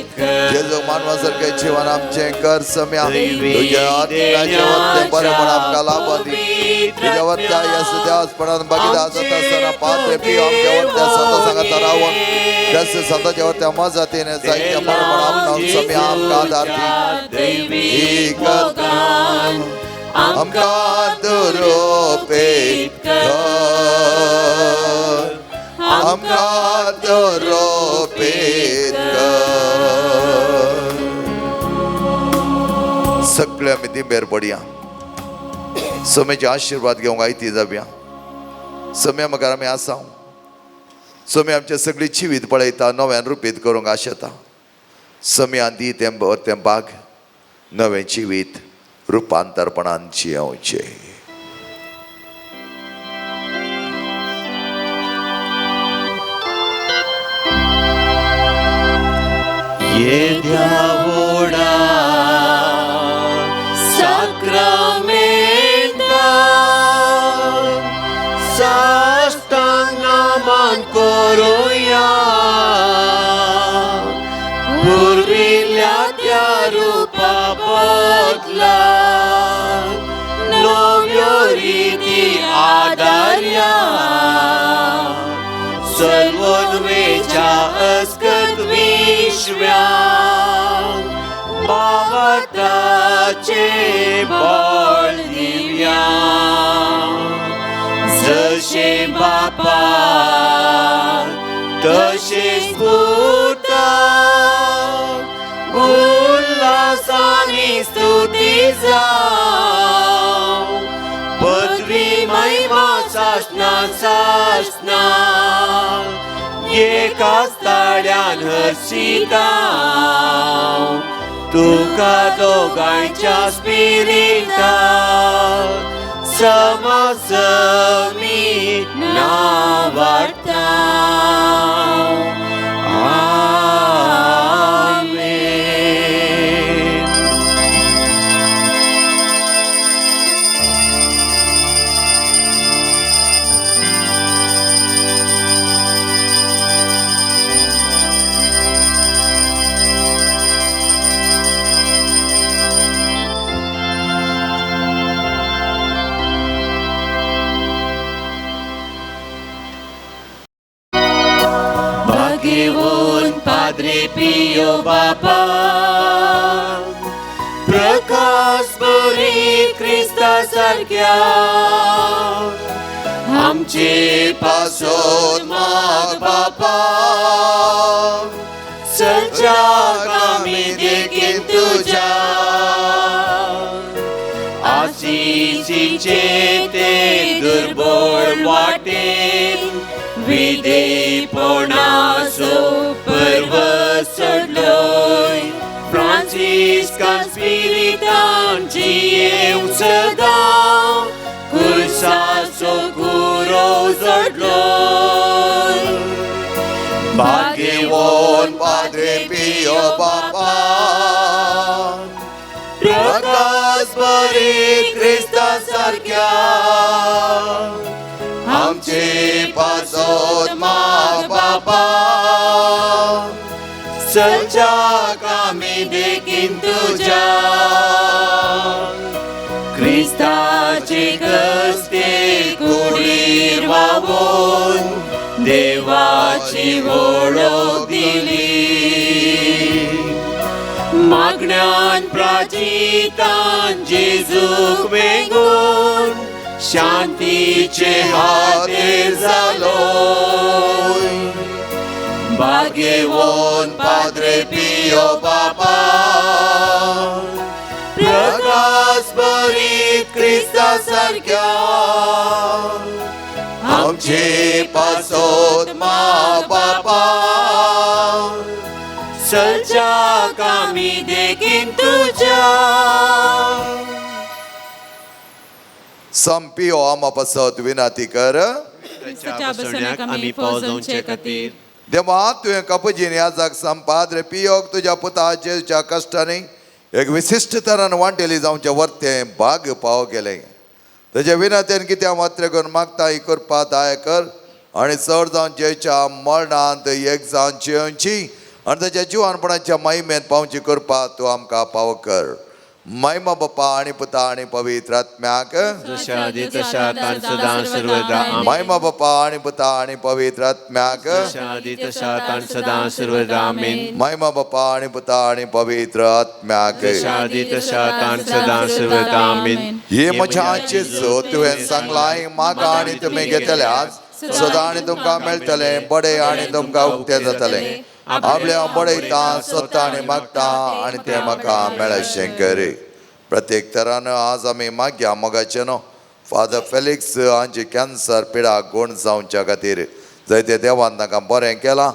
जेजू मानवासारखे जीवन आमचें कर सम्या तुझ्या आत्म्याच्या वरतें बरेपण आमकां लाभा दी तुझ्या वरत्या ह्या सद्यासपणान बागीदा जाता आसतना पात्र पियो आमच्या वरत्या संता सांगाता रावन जसं संताच्या वरत्या मजतीने जायत्या बरेपण आपणावन सम्या आमकां आदार दी आमकां दुरोपेत कर आमकां दुरोपेत कर. सगळे आमी दिंबेर पडया सोम्याचे आशिर्वाद घेवंक आयती जावया. सोम्या मुखार आमी आसा. सोम्या आमचे सगळी जिवीत पळयता नव्यान रुपीत करूंक आशेता. सोम्यान दी तें तें बाग नवें जिवीत रुपांतरपणान जियेवचें. येद्या व्हडा साक्रामेंता साश्टांग नमन करुया पुर्विल्ल्या त्या रुपा बदला नव्यो रिती आदारया सर्वोन्वेच्या अस्कत विश्व्या भावार्थाचे बळ दिव्या जशें बापा तशेंच पुता उल्हासानी स्तुती जावं पदवी महिमा सासना सासना एकाच ताळ्यान हर्षिता तुका दोगांयच्या स्पिरिता समासमी नावाडता. आमेन. भाग्यवंत पाद्रे पियो बापा प्रकाश बरी क्रिस्ता सारक्या आमचे पासोत माग बापा सज्जाक आमी देखीन तुज्या आशिशीचे ते दुर्बळ वाटेन विदेपणाचो पर्व सोडलोय फ्रांसिस्कान स्पिरितान जियेवंक सदां कुर्साचो कुरो जोडलोय. भाग्यवंत पाद्रे पियो बापा प्रकाश बरी क्रिस्ता सारक्या आमचे पासोत माग बापा सज्जाक आमी देखीन तुज्या क्रिस्ताचे गस्ते कुडीर वावून देवाची वळख दिली मागण्यान प्राचितान जेजूक वेंगून शांतीचे हातेर जालो. भाग्यवंत पाद्रे पियो बापा क्रिस्ता सारक्या आमचे पासोत मा बापा सज्जा कामी देखीन तुज्या संपियो आमा पासत विनाती कर. क्रिस्ताच्या बसवण्याक आमी पाव जावचे खातीर. देवा तुवें कपजीन याजाक संपाद्रे पियोक तुज्या पुता जेजूच्या कश्टांनी एक विशिश्ट तरान वांटेली जावचें वर्तें भाग पाव गेलें. तेजे विनातेन कित्या मात्र करून मागता ही करपा दाय कर आनी चड जावन जेच्या मरणांत एक जावन जियोवची आनी तेच्या जिवानपणाच्या महिमेंत पावची करपा तूं आमकां पाव कर. महिमा बापा आनी पुता आनी पवित्र आत्म्याक. जशा आदी तशा आतां सदां सर्वदा आमेन. महिमा बापा आनी पुता आनी पवित्र आत्म्याक. जशा आदी तशा आतां सदां सर्वदा आमेन. महिमा बापा आनी पुता आनी पवित्र आत्म्याक. जशा आदी तशा आतां सदां सर्वदा आमेन. हे म्हज्या जेजू तुवें सांगलाय म्हाका आनी तुमी घेतल्यास सदां आनी तुमकां मेळटलें बडे आनी तुमकां उक्तें जातलें. आपले हांव बडयता सोदता आनी मागता आनी तें म्हाका मेळशें कर. प्रत्येक तरान आज आमी मागया मोगाचें न्हू फादर फेलिक्स हांची कॅन्सर पिडा गूण जावच्या खातीर जायते देवान तांकां बरें केलां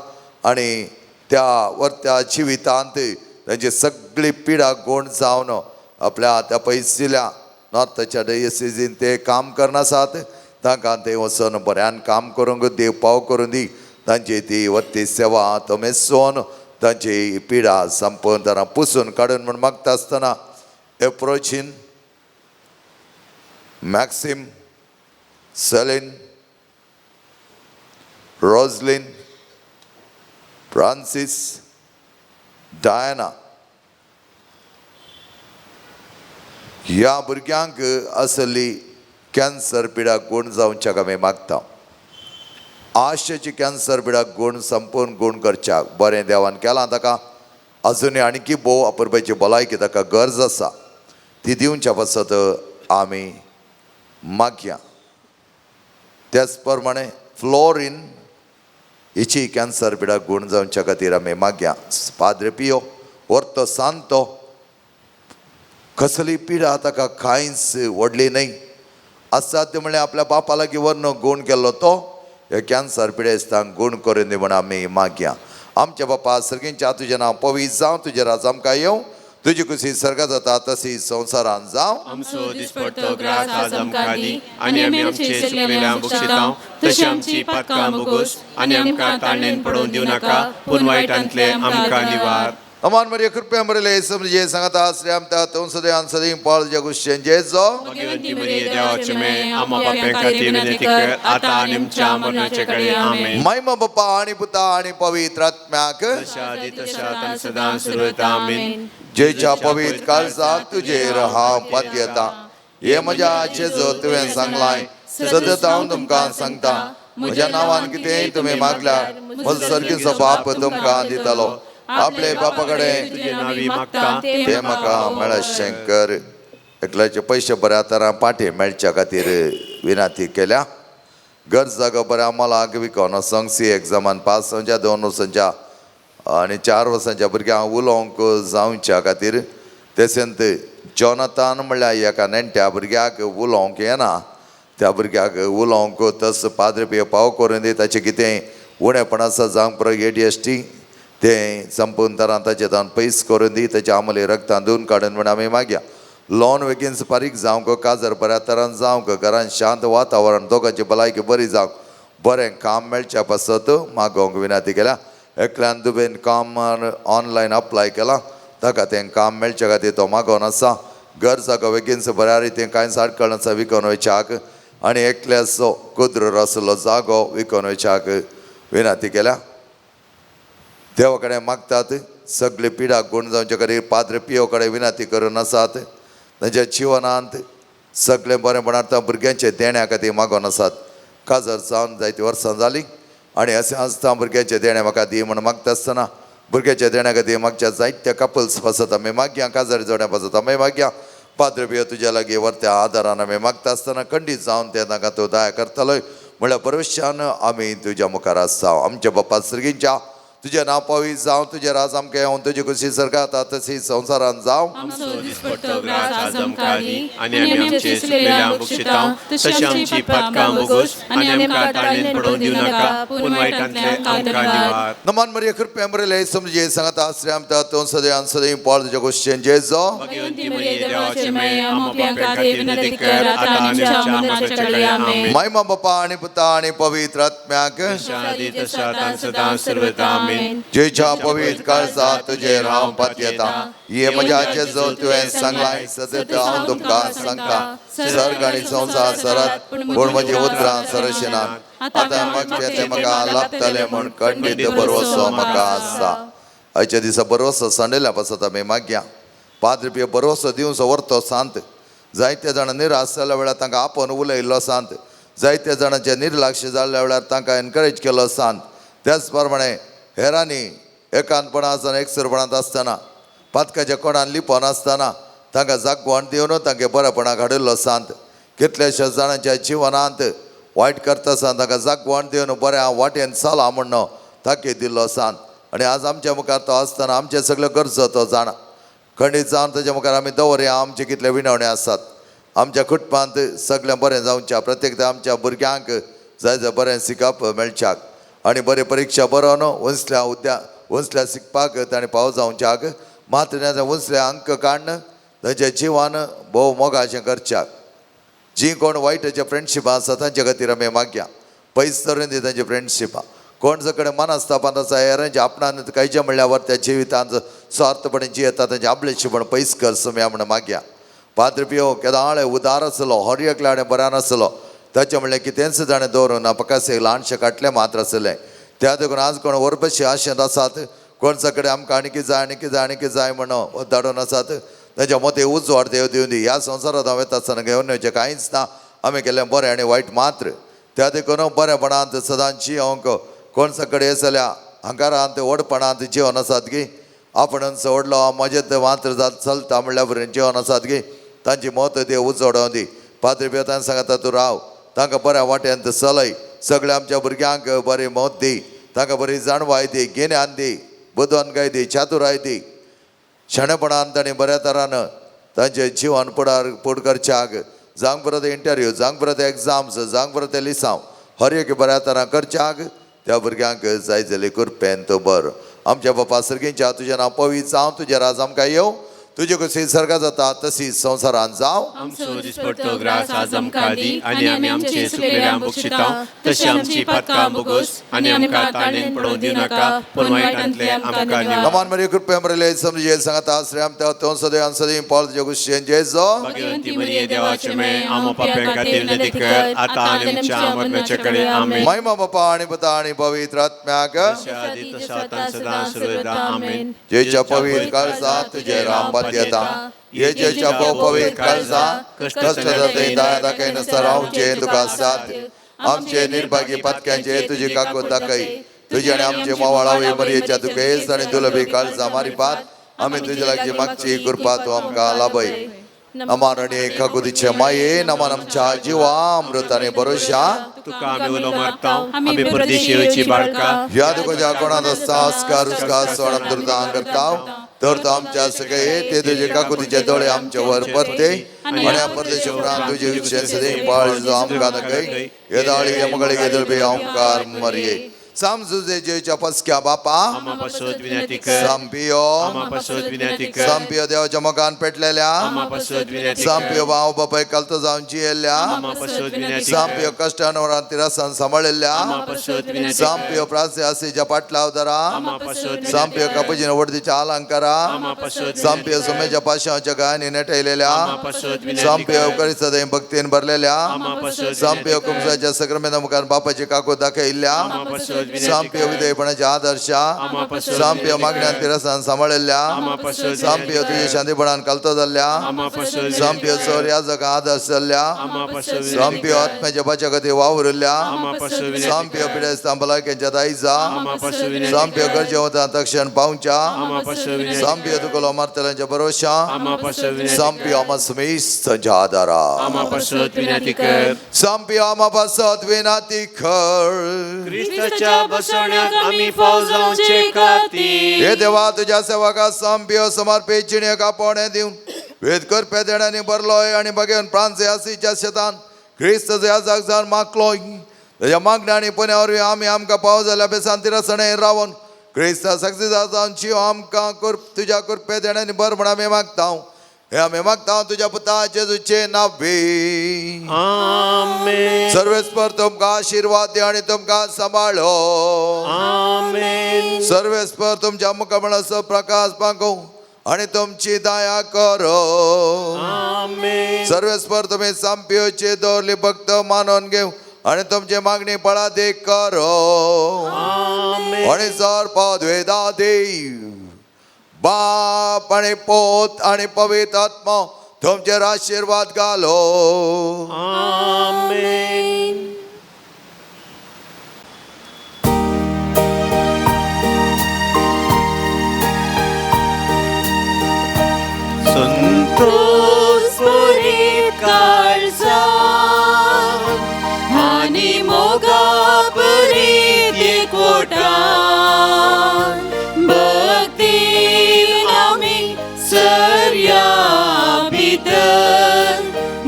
आनी त्या वर्त्या जिवितांत तांची सगळी पिडा गूण जावन आपल्या त्या पयसिल्या नॉर्थच्या डयसिजीन ते काम करनासात तांकां ते वचून बऱ्यान काम करूंक देव पाव करून दी. तांची ती वर्ती सेवा तमेसोन तांची पिडा संपूर्ण तरां पुसून काडून म्हूण मागता आसतना एप्रोचीन मॅक्सिम सेलीन रोजलीन फ्रांसीस डायना ह्या भुरग्यांक आसली कॅन्सर पिडा गूण जावच्याक आमी मागता. आशेची कॅन्सर पिडा गूण संपूर्ण गूण करच्याक बरें देवान केलां ताका अजुनूय आणकी भोव अपुरबायची भलायकी ताका गरज आसा ती दिवच्या पासत आमी मागया. त्याच प्रमाणे फ्लोरीन हिची कॅन्सर पिडा गूण जावच्या खातीर आमी मागया. पाद्रे पियो वर्तो सांतो कसली पिडा ताका कांयच व्हडली न्हय असाध्य म्हणल्यार आपल्या बापा लागीं व्हरून गूण केल्लो तो ह्या कॅन्सर पिडेस्तांक गूण करून दी म्हण आमी मागया. आमच्या बापा सर्गींच्या तुजें नांव पवित्र जावं, तुजें राज आमकां येवं, तुजी कुशी सर्गात जाता तशी संवसारांत जावं. आमचो दिसपडतो ग्रास आज आमकां दी आनी आमी आमचे चुकलेल्या बक्षितांव तशी आमची पातकां बोगोस आनी आमकां ताळणेन पडोवन दिवं नाका पूण वायटांतले आमकां निवार. अमान मरिया कृपया मरेले समजे सांगता श्री आमता तूं सदैव सदैव पाळ जगुशें जेजो. भगवंती मरिये देवाचे मे आमा पाप्यां खातीर विनंती कर आतां आनी आमच्या मरणाचे कडेन आमेन. महिमा बापा आनी पुता आनी पवित्र आत्म्याक. जशा आदी तशा आतां सदां सर्वदा आमेन. जेच्या पवित्र काळजात तुजेर हांव पातयेता. हे म्हज्या जेजो तुवें सांगलाय सदत हांव तुमकां सांगता म्हज्या नांवान कितेंय तुमी मागल्यार म्हजो सर्गीचो बाप तुमकां दितलो. आपले बापा कडेन तुजे नावी मागता ते म्हाका मेळशें कर. एकल्याचे पयशे बऱ्या तरां पाटी मेळच्या खातीर विनंती केल्या. गरज जागो बऱ्या मोलाक विकोन वचोंक सी एग्जामान पास जावच्या 2 वर्सांच्या आनी 4 वर्सांच्या भुरग्यांक उलोवंक जावच्या खातीर. तशेंच जॉनाथान म्हणल्यार एका नेण्ट्या भुरग्याक उलोवंक येना त्या भुरग्याक उलोवंक तस पाद्रे पियो पाव करून दी. ताचें कितें उणेपण आसा जावंक पुरो ADHD तें संपूर्ण तरां ताचें तान पयस करून दी. ताच्या आमले रगतान धुवन काडून म्हण आमी मागया. लोन वेगीन फारीक जावंक काजर बऱ्या तरान जावंक घरान शांत वातावरण दोगांची भलायकी बरी जावंक बरें काम मेळच्या पासत मागोवंक विनंती केल्या. एकल्यान दुबेन काम ऑनलायन अप्लाय केलां ताका तें काम मेळच्या खातीर तो मागोवन आसा. घर जागो बेगीन बऱ्या रितीन कांयच आडखळ आसा विकोन वयच्याक आनी एकल्याचो कुद्रूर आसलो जागो विकोन वयच्याक विनंती केल्या. देवा कडेन मागतात सगळे पिडा गूण जावचे खातीर पाद्रे पियो कडेन विनंती करून आसात. तांच्या जिवनांत सगळें बरेंपण आतां भुरग्यांचे देण्या खातीर मागोवन आसात. काजर जावन जायतीं वर्सां जालीं आनी अशें आसता भुरग्यांचे देणें म्हाका दी म्हूण मागता आसतना भुरग्याच्या देण्या खातीर मागच्या जायत्या कपल्स पासत आमी मागया. काजर जोड्या पासत आमी मागया. पाद्रे पियो तुज्या लागीं वर्त्या आदारान आमी मागता आसतना खंडीत जावन ते तांकां तूं दया करतलोय म्हणल्यार भरवशान आमी तुज्या मुखार आसा. आमच्या बापा सर्गींच्या तुजें नांव पवित्र जावं, तुजें राज आमकां येवन, तुजी खुशी सरकारात तशी संवसारान जावं. आमचो दिसपट्टो ग्रास आज आमकां दी आनी आमी आमचे सुकलेल्या बक्षितांव तशी आमची पातकां बोगोस आनी आमकां ताळणेन पडोवन दिवं नाका, पूण वायटांतले आमकां निवार. नमन मरिया, कृपया मरेले समजे सांगता आश्रय तूं सदैव सदैव पाळ तुज्या गोश्टीन जेजो. भाग्यवंती मरिये, देवाचे माये, आम्हा पाप्यां खातीर विनंती कर, आतां आनी आमच्या मरणाच्या वेळी. आमेन. महिमा बापा आणि पुता आणि पवित्र आत्म्याक. आदी तसा आतां सदां सर्वदा. आमेन. जेच्या पवित्र काळजा तुझे राव पातयेता, हे म्हज्या जेजो, तुवें सांगलाय सतत, हांव तुमकां सांगता, सर्ग आनी संवसार सरत पूण म्हजी उतरां सरशिना. आतां मागचें तें म्हाका लाभतलें म्हूण खंडीत भरवसो म्हाका आसा. आयच्या दिसा भरवसो सांडल्या पासत आमी मागया. पांच रुपया भरवसो दिवचो व्हरतो सांत. जायते जाणां निराश जाल्ल्या वेळार तांकां आपोवन उलयल्लो सांत. जायते जाणांचे निर्लक्ष जाल्ल्या वेळार तांकां एनकरेज केलो सांत. त्याच प्रमाणे हेरांनी एकांतपणा आसतना, एकसुरपणांत आसतना, पातकाच्या कोणान लिपोन आसतना तांकां जागवण दिवन तांगे बरेपणाक हाडिल्लो सांत. कितल्याश्या जाणांच्या जिवनांत वायट करता आसतना तांकां जागवण दिवन बऱ्या वाटेन चला म्हण ताकीद दिल्लो सांत. आनी आज आमच्या मुखार तो आसतना आमचे सगळ्यो गरजो तो जाणा. खंडीत जावन ताच्या मुखार आमी दवरया आमचे कितले विनवणे आसात. आमच्या कुटुंबांत सगळें बरें जावच्या, प्रत्येक आमच्या भुरग्यांक जाय जाय बरें शिकप मेळच्याक आनी बरी परिक्षा बरोवन उंचल्या उद्या उंचल्या शिकपाक ताणें पाव जावच्याक, मात्र उंचले अंक काडून तांच्या जिवान भोव मोगाचें करच्याक. जी कोण वायटाचे फ्रेंडशिपां आसा तांचे खातीर आमी मागया, पयस धरून दी तांची फ्रेंडशिपां. कोण जो मनस्तापांत आसा, हेरांचे आपणान कांयचें म्हणल्यार त्या जिवितांत स्वार्थपणे जियेता, तांचे आपलेशीपण पयस कर सुम्या म्हण मागया. पाद्र पियो केदाळे उदार आसलो, हर एकल्या बऱ्या नासलो. ताचें म्हणलें कितेंच जाणें दवरूं ना, फकत एक ल्हानशें काटलें मात्र आसलें. त्या देखून आज कोण वरपशी आशेंत आसात, कोणचा कडेन आमकां आनी जाय आनी जाय आनी जाय म्हणून धाडून आसात, ताच्या मते उजवाड देव दिवन दी. ह्या संवसारांत हांव येता आसतना घेवन येवचें कांयच ना, आमी केल्लें बरें आनी वायट मात्र. त्या देखून बरेपणांत सदांच जियोंक. कोणचा कडेन जाल्यार हंकारांत व्हडपणांत जिवन आसात की आपण व्हडलो म्हजें मात्र जात चलता म्हणल्या बरें जिवन आसात की तांची मत देव उजवाडोवन दी. पाद्री बेतान सांगता तूं राव, तांकां बऱ्या वाट्यांत चलय. सगळ्या आमच्या भुरग्यांक बरी मत दी, तांकां बरी जाणवाय दी, गिन्यान दी, बुदवंतकाय दी, चातुराय दी. शाणेपणान तांणी बऱ्या तरान तांचें जिवन पुडार पुड करच्याक, जावंक परत इंटरव्यू, जावंक परत एग्जाम्स, जावंक परत लिसांव, हर एक बऱ्या तरान करच्याक त्या भुरग्यांक जाय जाली कृपेन तूं बर. आमच्या बापा सर्गींच्या, तुजें नांव पवित्र जावं, तुजें राज आमकां येवं, तुजे कशी सर्गा जाता तशी संवसारान जावं. आमचो दिसपट्टो ग्रास आज आमकां दी आनी आमी आमचे सुकलेल्या बक्षितांव तशी आमची पातकां बोगोस आनी आमकां ताणेन पडोवन दिवं नाका, पूण वायटांतले आमकां निवार. नमन मरिया, कृपया मरेले समजे सांगता आश्रय तूं सदैव सदैव पाळ तुज्या कुशीन जेजो. भाग्यवंती मरिये, देवाचे माये, आम्हा पाप्यां खातीर विनंती कर, आतां आनी आमच्या मरणाच्या कडे. आमेन. महिमा बापा आणि पुता आणि पवित्र आत्म्याक. आदी तसा आतां सदां सर्वदा. आमेन. जेच्या पवित्र काळजा तुझे राम पातयेता, हे जेच्या पवित्र काळजा कष्ट जाते दया दाखय नसता रावचे तुका साथ. आमचे निर्भागी पातक्यांचे तुझी काकूत दाखय. तुझे आणि आमचे मोवाळावे मरियेच्या दुखेस आणि दुलबी काळजा मारिपात आमी तुझ्या लागीं मागची कृपा तूं आमकां लाभय. नमान आणि काकुतीचे माये, नमान आमच्या जिवा अमृत आणि भरोशा. तुका आमी उलो मारता, आमी परदेशी येवची बाळका. ह्या तुका कोणात संस्कार उसकार सोडम दुर्दान करता, तर तो आमच्या सगळे ते तुझे काकुतीचे दोळे आमच्या वर परते आणि परदेश उपरांत तुझे इच्छे सदैव पाळ जो आमकां दाखय. येदाळी यमगळे येदळबे ओंकार मरिये. सामजुजे जेच्या पसक्या बापा, आम्हा पासत विनंती कर. सांपियो, आम्हा पासत विनंती कर. सांपियो देवाच्या मोगान पेटलेल्या, आम्हा पासत विनंती कर. सांपियो भाव बापाय कलतो जावन जियेल्ल्या, आम्हा पासत विनंती कर. सांपियो कश्टान तिरसान सांबाळिल्ल्या, आम्हा पासत विनंती कर. सांपियो प्रास्य आसीच्या पाटलावदारा, आम्हा पासत विनंती सांपियो कर. कापुजीन वडदीच्या अलंकारा, आम्हा पासत विनंती सांपियो कर. सुमेच्या पाशांच्या गायनी नेटयलेल्या, आम्हा पासत विनंती सांपियो कर. करिसदय भक्तीन भरलेल्या, आम्हा पासत विनंती सांपियो कर. कुमसाच्या सक्रमेंता मुखार बापाची काकू दाखयल्ल्या, आम्हा पासत विनंती सांपियो कर. विधेयपणाच्या आदर्शा, आम्हा पासत सांपियो विनंती मागण्यान कर. तिरसान सांबाळिल्ल्या, आम्हा पासत विनंती सांपियो कर. तुझ्या शांतीपणान कलतो जाल्ल्या, आम्हा पासत विनंती सांपियो कर. चोर याजक आदर्श जाल्ल्या, आम्हा पासत विनंती सांपियो कर. आत्म्याच्या बचागती वावरुल्ल्या, आम्हा पासत विनंती सांपियो कर. पिडेस्तां भलायकेच्या दायजा, आम्हा पासत विनंती सांपियो कर. गरजे वता तक्षण पावच्या, आम्हा पासत विनंती सांपियो कर. तुकलो मारतल्यांच्या भरोशा, आम्हा पासत विनंती सांपियो कर. आम्हा सुमेस्तच्या आदारा, आम्हा पासत विनंती कर. सांपियो आम्हा पासत विनंती कर. क्रिस्ताच्या तुज्या बसवण्याक आमी फाव जावचे खातीर. हे देवा, तुज्या सेवका संपियो समर्पित जिणेक आपोवणें दिवन वेद करपे देण्यांनी भरलोय आनी बगेवन फ्रांसियासीच्या शेतान क्रिस्त याजाक जावन मागलोय. ताच्या मागण्या आनी पुण्या वरवीं आमी आमकां पाव जाल्या बेसांती रसणे रावन क्रिस्त सक्सी जावन जीव आमकां तुज्या कृपे देण्यांनी भर म्हण आमी मागता. हे आमी मागता तुज्या पुता जेजूचे नांवे. आमेन. सर्वेस्पर तुमकां आशिर्वाद दी आनी तुमकां सांबाळो. आमेन. सर्वेस्पर तुमच्या मुखामळाचो प्रकाश पांगो आनी तुमची दया करो. आमेन. सर्वेस्पर तुमी सांपियोची दवरली भक्त मानून घेव आनी तुमची मागणी पळादीक करो. आमेन. आनी सर पदवेदा देव बाप आनी पोत आनी पवित्र आत्मा तुमचेर आशिर्वाद घालो. आमेन. संतोष पुरीत काळजान आनी मोगा पुरीत एकवटान भक्तीन आमी सरया भितर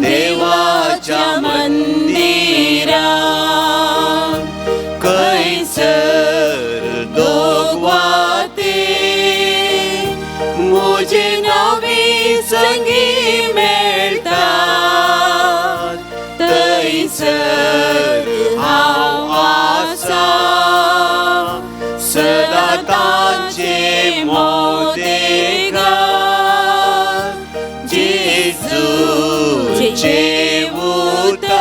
देवाच्या मंदिरान खंयसर दोगवाते म्हजे नवी संगी मेळटा थंयसर हांव आसा सदां तांचे मोदेगा जेजूचे उतर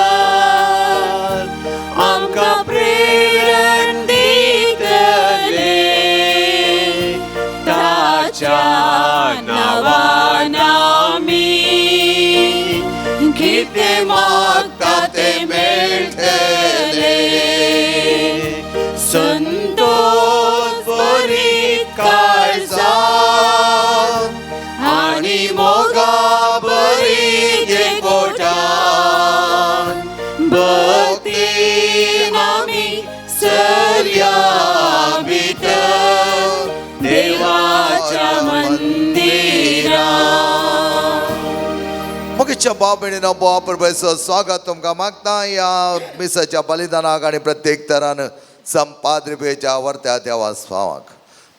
आमकां प्रेरण दितले ताच्या नांवान आमी कितें मागता तें मेळटलें. संतोष बरी काळजान आनी मोगा बरी एकवटान भक्तीन आमी सरया भितर देवाच्या मंदिरान. मुखेच्या भाव भयणीनो, बाप प्रभूचो स्वागत तुमकां मागता ह्या मिसाच्या बलिदानाक आनी प्रत्येक तरान संपाद्रिपेच्या वर्त्या देवा स्वावाक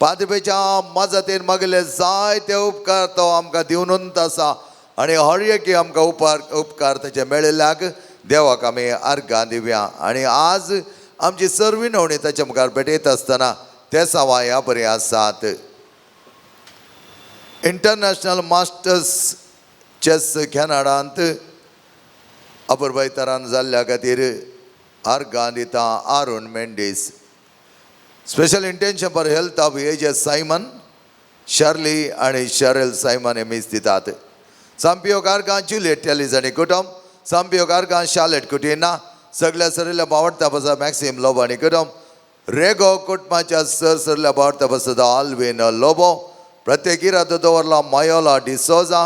पाद्रिपेच्या मजतीन मागिल्ले जायते उपकार तो आमकां दिवनूच आसा आनी हर एकी आमकां उपकार ताचे मेळिल्ल्याक देवाक आमी अर्गां दिवया. आनी आज आमची सर्व विनवणी ताच्या मुखार भेटयत आसतना ते सवाय ह्या बरी आसात. इंटरनॅशनल मास्टर्स चॅस कॅनडांत अपुरबायतरान जाल्ल्या खातीर अर्गां दिता Arun Mendes. Special intention for health of AJ Simon, Shirley आनी शरेल सायमन हे मीस दितात. सांपियो अर्गां जुलियट टेलीस आनी कुटुंब, सांपियो अर्गां शालेट कुटिना, सगळ्या सरिल्ल्या बावडता बसा मॅक्सिम लोबो आनी कुटुंब, रेगो कुटुंबाच्या सर सरिल्ल्या बावडता बसा आल्विन लोबो, प्रत्येक इरादो दवरला मयोला डिसोजा,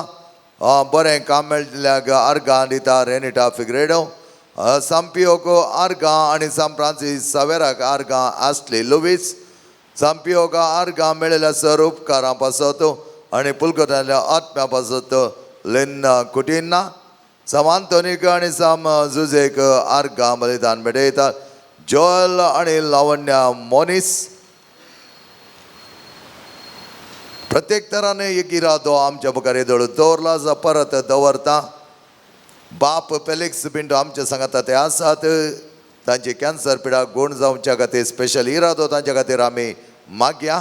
बरें काम मेळिल्ल्याक अर्गां दिता रेनिटा फिग्रेडो, सांपियोक अर्गां आनी सांत फ्रांसीस सावेराक अर्गां आसली लुवीस, सांपियोक अर्गां मेळिल्ल्या सर उपकारां पासत आनी पुलकोटांतल्या आत्म्या पासत लेन कुटिन्ना, साम आंतोनीक आनी साम जुजेक अर्गां बलिदान भेटयतात. जोएल आनी लावण्या मोनीस. प्रत्येक तराने एक इरादो आमच्या मुखार येदोळ दवरला जा परत दवरता. बाप फेलिक्स पिंटो आमच्या सांगाता ते आसात. तांची कॅन्सर पिडा गूण जावच्या खातीर स्पेशल इरादो तांच्या खातीर आमी मागया.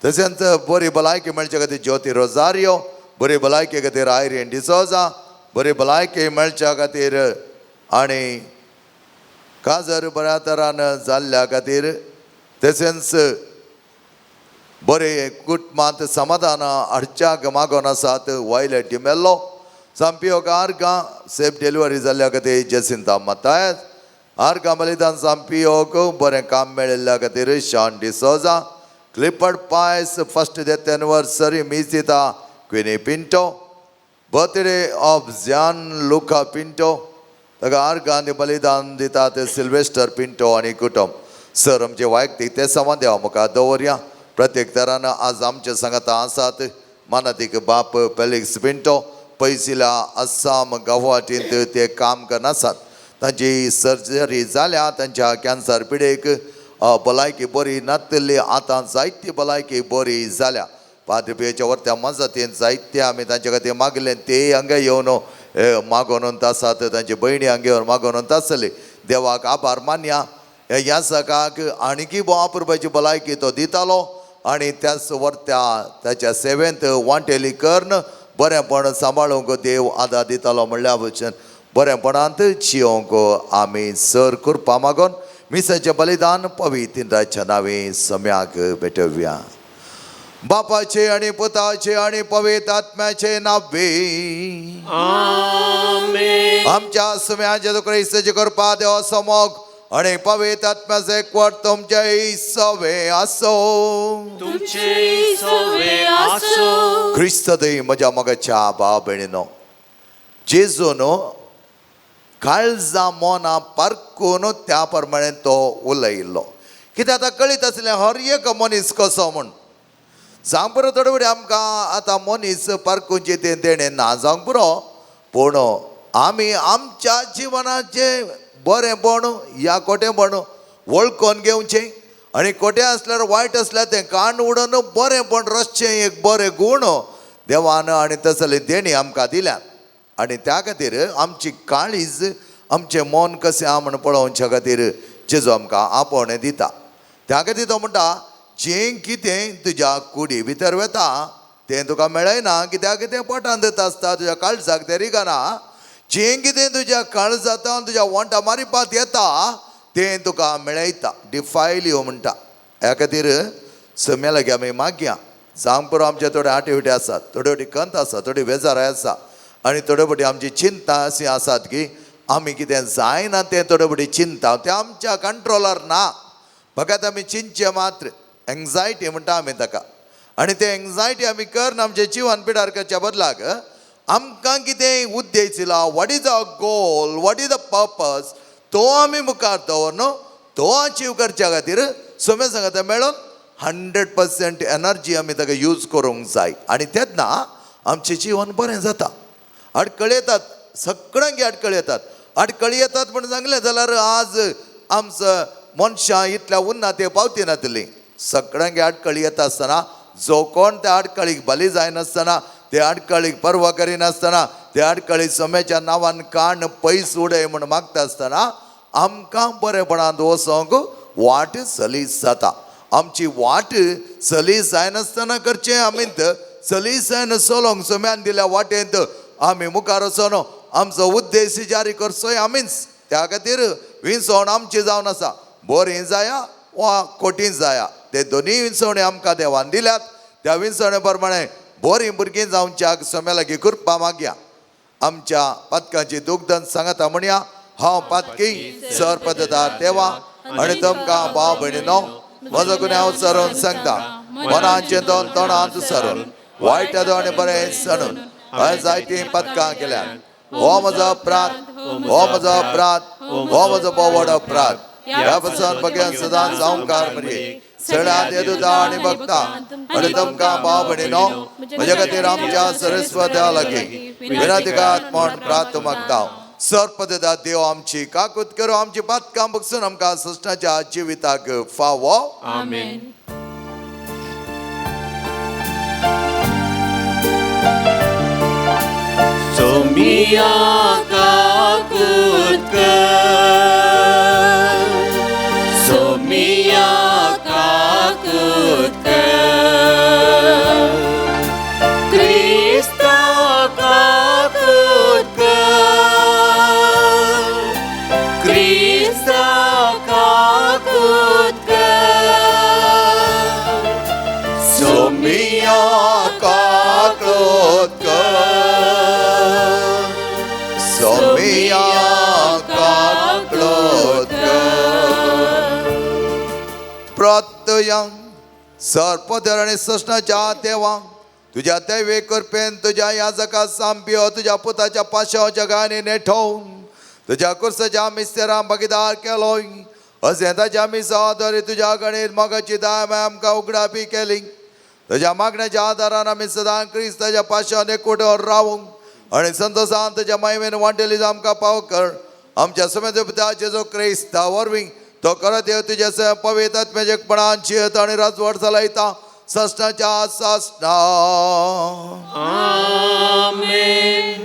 तशेंच बरी भलायकी मेळच्या खातीर ज्योती रोजारियो, बरी भलायकी खातीर आयरीन डिसोजा, बरी भलायकी मेळच्या खातीर आनी काजर बऱ्या तरान जाल्ल्या खातीर, तशेंच बरे कुटुंबांत समाधान हाडच्याक मागोन आसात वायलेट डिमेल्लो, सांपियो आर्गां सेफ डिलिव्हरी जाल्ल्या खातीर जेसिंता मतायस, आर्गां बलिदान सांपियोक बरें काम मेळिल्ल्या खातीर Sean D'Souza, Clifford Paes first death anniversary मीस दिता Queenie Pinto, birthday of Jan Luca Pinto, ताका आर्गां बलिदान दितात सिल्वेस्टर पिंटो आनी कुटुंब. सर आमचे वैयक्तीक ते समा देवा मुखार दवरया. प्रत्येक तरान आज आमचे सांगाता आसात मानातीक बाप फेलिक्स पिंटो पयसिल्या आसाम गुवाहाटींत ते काम करनासात. तांची सर्जरी जाल्या, तांच्या कॅन्सर पिडेक भलायकी बरी नातिल्ली, आतां जायती भलायकी बरी जाल्या. पाद्री पियेच्या वरत्या मजतीन जायते आमी तांचे खातीर मागले, ते हांगा येवन मागोवन आसात. तांची भयणी हांगा येवन मागोवन आसली. देवाक आभार मानया. ह्या सकाक आणकी भोव अपुरबायची भलायकी तो दितालो आनी त्याच वरत्या ताच्या सेवेंत वांटेली कर्ण बरेंपण सांबाळूंक देव आदार दितालो. म्हणल्या भशेन बरेंपणांत जियोंक आमी सर कृपा मागोन मिसाचें बलिदान पवित्र नांवे सम्याक भेटोवया. बापाचे आणि पुताचे आणि पवित्र आत्म्याचे नावे आमेन. आमच्या सुम्या जेजू क्रिस्ताची कृपा, देवा समोग आणि पवित्र आत्म्याचे एकवट तुमचे सवे असो. तुमचे सवे आसो. क्रिस्त दई म्हज्या मोगाच्या भाव भयणीनो, जेजून काळजा मना पारकून त्या प्रमाणे तो उलयल्लो. कित्याक आतां कळीत आसलें हर एक मनीस कसो म्हूण. जावंक पुरो थोडे फुडें आमकां आतां मनीस पारकूनचे तें देणें ना जावंक पुरो, पूण आमी आमच्या जिवनाचें बरेंपण या खोटेंपण वळखून घेवचें आनी खोटें आसल्यार वायट आसल्यार तें कान उडोवन बरेंपण रचचें. एक बरें गूण देवान आनी तसले देणी आमकां दिल्यात आनी त्या खातीर आमची काळीज आमचें मन कशें आहा म्हूण पळोवच्या खातीर जेजू आमकां आपोवणें दिता. त्या खातीर तो म्हणटा, जें कितें तुज्या कुडी भितर वता तें तुका मेळना, कित्याक तें पोटांत आसता, तुज्या काळजाक तें रिगना. जें कितें तुज्या काळजांत तुज्या वंटा मारिपात येता तें तुका मेळयता, डिफायल्यो म्हणटा. ह्या खातीर सम्या लागीं आमी मागया. जावंक पुरो आमचे थोडे आटेविटे आसात, थोडे फावटी खंत आसा, थोडी बेजाराय आसा आनी थोडे फावटी आमची चिंता अशी आसात की आमी कितें जायना तें थोडे फावटी चिंता तें आमच्या कंट्रोलार ना. फकत आमी चिंतचें मात्र, एंग्जायटी म्हणटा आमी ताका. आनी ते एंग्जायटी आमी करून आमचें जिवन पिडार करच्या बदलाक आमकां कितें उद्देश दिला, what is a goal, what is a purpose, तो आमी मुखार दवर न्हू, तो अचीव करच्या खातीर सोम्या सांगता मेळोन 100% एनर्जी आमी ताका यूज करूंक जाय आनी तेन्ना आमचें जिवन बरें जाता. आडखळी येतात, सगळ्यांक आडखळी येतात. आडखळी येतात म्हण सांगलें जाल्यार आज आमचो मनशां इतल्या उन्नाते पावती नातली. सगळ्यांक आडखळी येता आसतना जो कोण त्या आडखळीक बली जायनासतना, त्या आडखळीक पर्वा करिनासतना, त्या आडखळी सोम्याच्या नांवान काण पयस उडय म्हूण मागता आसतना आमकां बरेपणांत वचोंक वाट सलीस जाता. आमची वाट सलीस जायनासतना करचें आमी सलीस जायन चलोंक सोम्यान दिल्या वाटेंत आमी मुखार वचोन आमचो उद्देश जारी करचोय आमीच. त्या खातीर विंचवण आमची जावन आसा, बरी जाया वा खोटी जाया, ते दोनूय विंचवणी आमकां देवान दिल्यात. त्या विंचवणे प्रमाणे बरीं भुरगीं जावच्याक सोम्या लागीं कृपा मागया. आमच्या पातकांची दुग्धन सांगता म्हणया, हांव पातकी सर पददार देवा आनी तुमकां भाव भयणीनो म्हजो गुन्यांव सरून सांगता. मनांचे दोन तोंडांत सरून वायट आनी बरें सणून हांवें जायतीं पातकां केल्यात. हो म्हजो अपराध, हो म्हजो अपराध, हो म्हजो भोव अपराध. ह्या पसून बघ्यान सदांच जावंकार मरये सगळ्यांत येदुता आनी भक्ता आनी तुमकां भाव भयणीनो म्हज्या खातीर आमच्या सरस्वत्या लागीं विनंतीकात म्हण प्रार्थ मागता. सर्पदा देव आमची काकूत करो, आमची पातकां बगसून आमकां सृष्टाच्या जिविताक फावो. आमेन. सोमिया काकूत कर, सोमिया काकूत कर, क्रिस्ता काकूत कर, क्रिस्ता काकूत कर, सोमिया काकूत कर, सोमिया काकूत कर. प्रत्ययं सर्पधर आनी सृष्णाच्या देवा तुज्या दैवे कृपेन तुज्या याजका सामपियो तुज्या पुताच्या पाशाच्या गायनी नेठोवन तुज्या कुर्साच्या मिस्तेरां भागीदार केलोय. अशें ताच्या मिसाद्वारे तुज्या गणेत मोगाची दाय आमकां उगडापी केली. तुज्या मागण्याच्या आदारान आमी सदां क्रिस्ताच्या पाशान एकवटान रावूंक आनी संतोशान तुज्या महिमेन वांटेली आमकां पाव कर. आमच्या समेत पिता जेजू क्रिस्ता वरवीं तो करत देव तुज्या पवित्र आत्म्याचेपणान जियेता आनी राजवट चलयता ससनाच्या ससना. आमेन.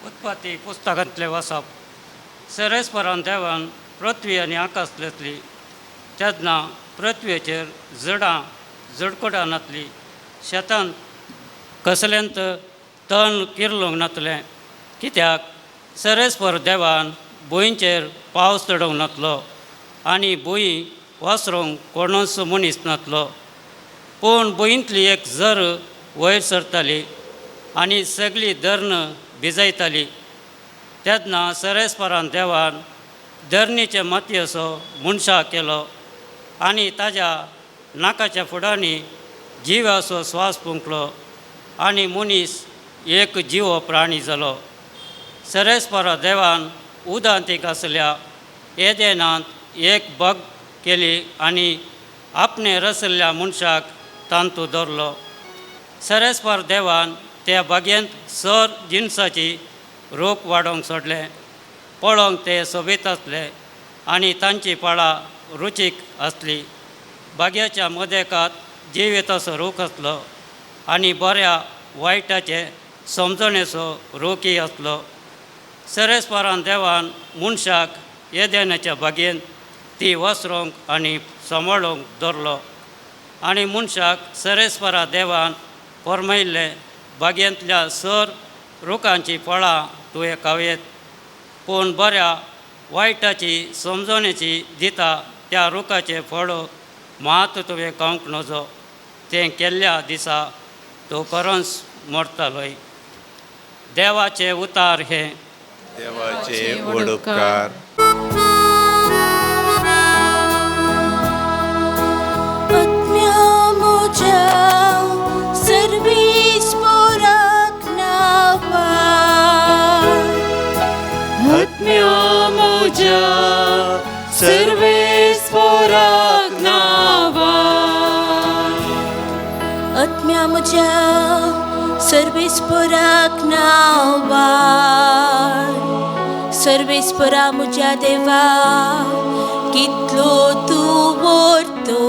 उत्पत्ती पुस्तकांतले वाचप. सरेस्परान देवान पृथ्वी आनी आकाश लेतली तेन्ना पृथ्वेचेर झडां झडकुटां नातली, शेतांत कसलेंत तण किरलूंक नातलें, कित्याक सरेस्पर देवान भुंयचेर पावस चडोवंक नातलो आनी भूंय वासरूंक कोणूच मनीस नातलो. पूण भुंयंतली एक जर वयर सरताली आनी सगळी धर्ण भिजयताली. तेन्ना सरेस्परान देवान धरणीचे मातयेचो मनशा केलो आनी ताज्या नाकाच्या फुडांनी जिवाचो स्वास फुंकलो आनी मनीस एक जिवो प्राणी जालो. सरेस्परा देवान उदांतीक आसल्या एदेनांत एक बाग केली आनी आपणे रसल्ल्या मनशाक तांतू दवरलो. सरेस्पर देवान त्या बागेंत सर जिनसाची रोख वाडोवंक सोडले. पळोवंक ते सोबीत आसले आनी तांची पाळां रुचीक आसली. बागेच्या मदेकात जिविताचो रूख आसलो आनी बऱ्या वायटाचे समजणेचो रोखी आसलो. सरेस्परान देवान मनशाक येदेनाच्या बागेंत ती वसरोंक आनी सांबाळूंक दवरलो आनी मनशाक सरेस्परा देवान फर्मायिल्लें, बागेंतल्या सर रुखांचीं फळां तुवें खावयेत, पूण बऱ्या वायटाची समजणेची दिता त्या रुखाचें फळ मात तुवें खावंक नजो, तें केल्ल्या दिसा तूं खरोच मरतालोय. देवाचें उतार हें. देवाचे व्हड उपकार. आत्म्या म्हज्या सर्वेस्पराक नांवार. आत्म्या म्हज्या सर्वेस्पराक नांवार. आत्म्या म्हज्या सर्वेस्पराक नांवार. सर्वेस्परा म्हज्या देवा कितलो तूं व्हरतो,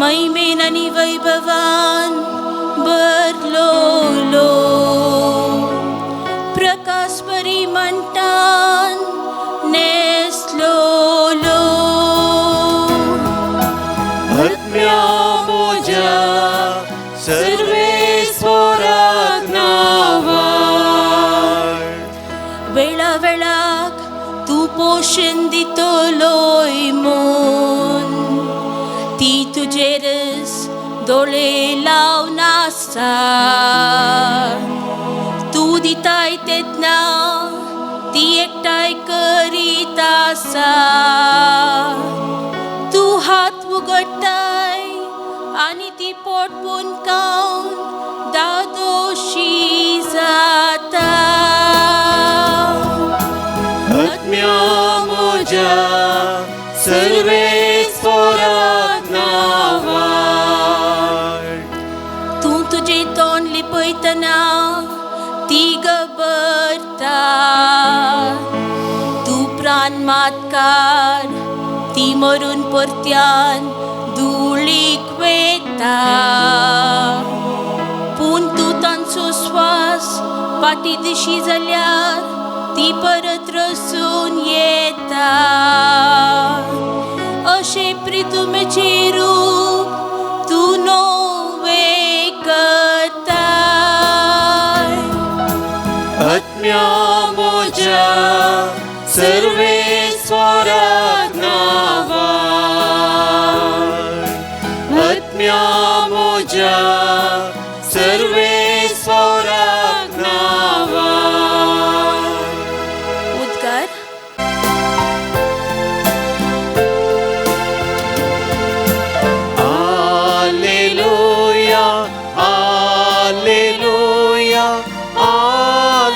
महिमेन आनी वैभवान भरलोलो. प्रकाश बरी म्हणटान नेसलोलो. आत्म्या म्हज्या सर्वेस्पराक नांवार. वेळा वेळाक तूं पोशण दितलोय म्हूण ती तुजेरच दोळे लावन आसा. तूं दिताय तेन्ना ती एकठांय करीत आसा. तूं हात उगडटाय आनी ती पोट पुंकावन दादोशी जाता. आत्म्या म्हज्या सर्वेस्पराक नांवार. तूं तुजें तोंड लिपयतना ती गबरता. तूं प्राण मात काड ती मरून परत्यान धुळीक वेता. पूण तूं तांचो स्वास फाटीं दिशी जाल्यार ती परत रसून येता. अशें प्रितुमेचें रूप तूं नवें करताय. आत्म्या म्हज्या सर्वेस्पराक नांवार. आत्म्या म्हज्या सर्वेस्पराक नांवार. उद्गार. Alleluia, Alleluia, Alleluia.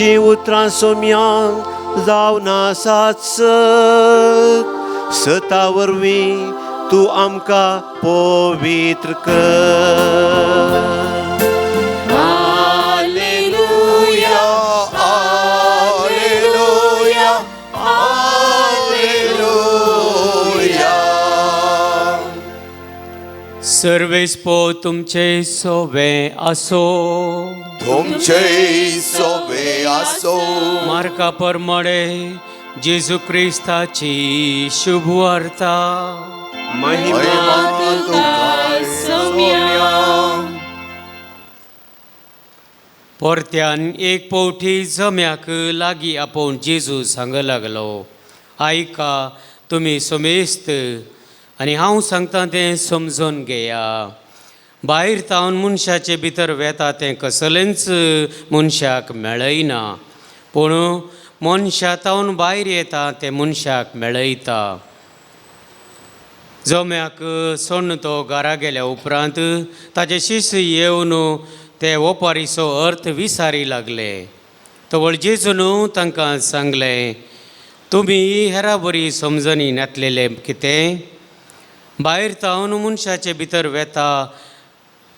तुजी उतरां सोम्यान जावन आसात सता वरवीं तूं आमकां पवित्र कर. Alleluia, alleluia, alleluia. सर्वेस्पो तुमचे सोवे आसो. तुमचे सोबे आसो. मार्का परमळे जेजू क्रिस्ताची शुभ वार्ता. महिमा तुका सोम्या. परत्यान एक पवठी जम्याक लागीं आपोवन जेजू सांग लागलो, आयका तुमी समेस्त आनी हांव सांगता तें समजून घेया. भायर तावन मनशाचे भितर वेता तें कसलेंच मनशाक मेळयना, पूण मनशा तावन भायर येता तें मनशाक मेळयता. जम्याक सोडून तो घरा गेल्या उपरांत ताजे शिश्य येवन ते ओपारीचो अर्थ विसारी लागले. तवळ जेजून तांकां सांगलें, तुमी हेरा बरी समजणी नातलेले कितें? भायर तावन मनशाचे भितर वेता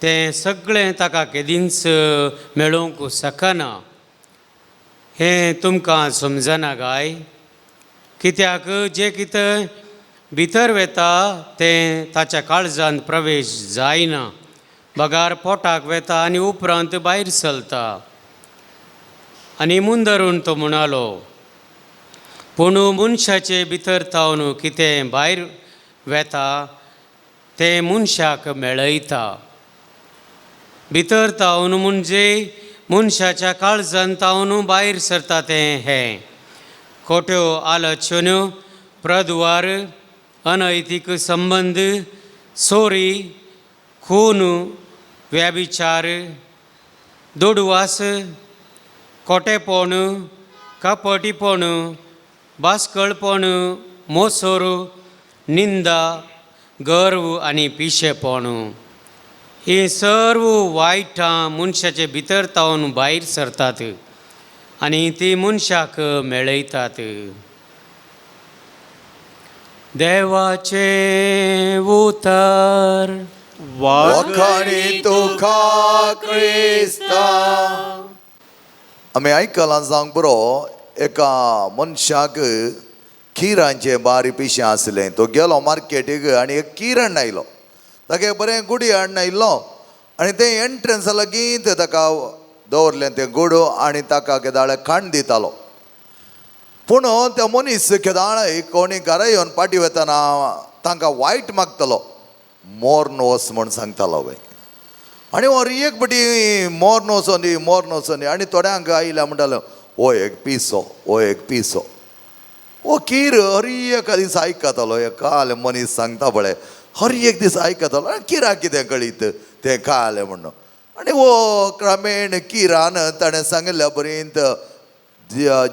तें सगळें ताका केदींच मेळोवंक शकना. हें तुमकां समजना काय? कित्याक जें कितें भितर वेता तें ताच्या काळजांत प्रवेश जायना, बगार पोटाक वेता आनी उपरांत भायर चलता. आनी मुंदरून तो म्हणालो, पूण मनशाचे भितर तावन कितें भायर वेता तें मनशाक मेळयता. भितर तावन म्हणजे मनशाच्या काळजान तावन भायर सरता तें हें खोट्यो आलोचन्यो, प्रद्वार, अनैतीक संबंद, चोरी, खून, व्याभिचार, दुडवास, खोटेपण, कपटीपण, बास्कळपण, मोसोर, निंदा, गर्व आनी पिशेपण. ही सर्व वायटां मनशाचे भितर तावन भायर सरतात आनी ती मनशाक मेळयतात. देवाचें उतर. वाखाणी तुका क्रिस्ता. आमी आयकलां जावंक बरो, एका मनशाक किरांचें बारी पिशें आसलें. तो गेलो मार्केटीक आनी एक कीर हाडून आयलो. ताका एक बरें गुडी हाडून आयिल्लो आनी तें एंट्रन्सा लागीं तें ताका दवरलें तें गुडो आनी ताका केदाळे खाण दितालो. पूण त्या मनीस केदाळे कोणी घरा येवन पाटी वतना तांकां वायट मागतालो, मोर्न वच म्हण सांगतालो बाय. आनी वर एक पटी मोर्न वचोन दी, मोर्न वचोन दी. आनी थोड्यांक आयल्या म्हणटालो, हो एक पिसो, हो एक पिसो. हो कीर हर एका दीस आयकतालो, हे काल मनीस सांगता पळय, हर एक दीस आयकतालो. आनी किराक कितें कळीत तें कालें म्हणून. आनी हो क्रमेण किरान ताणें सांगिल्ल्या पर्यंत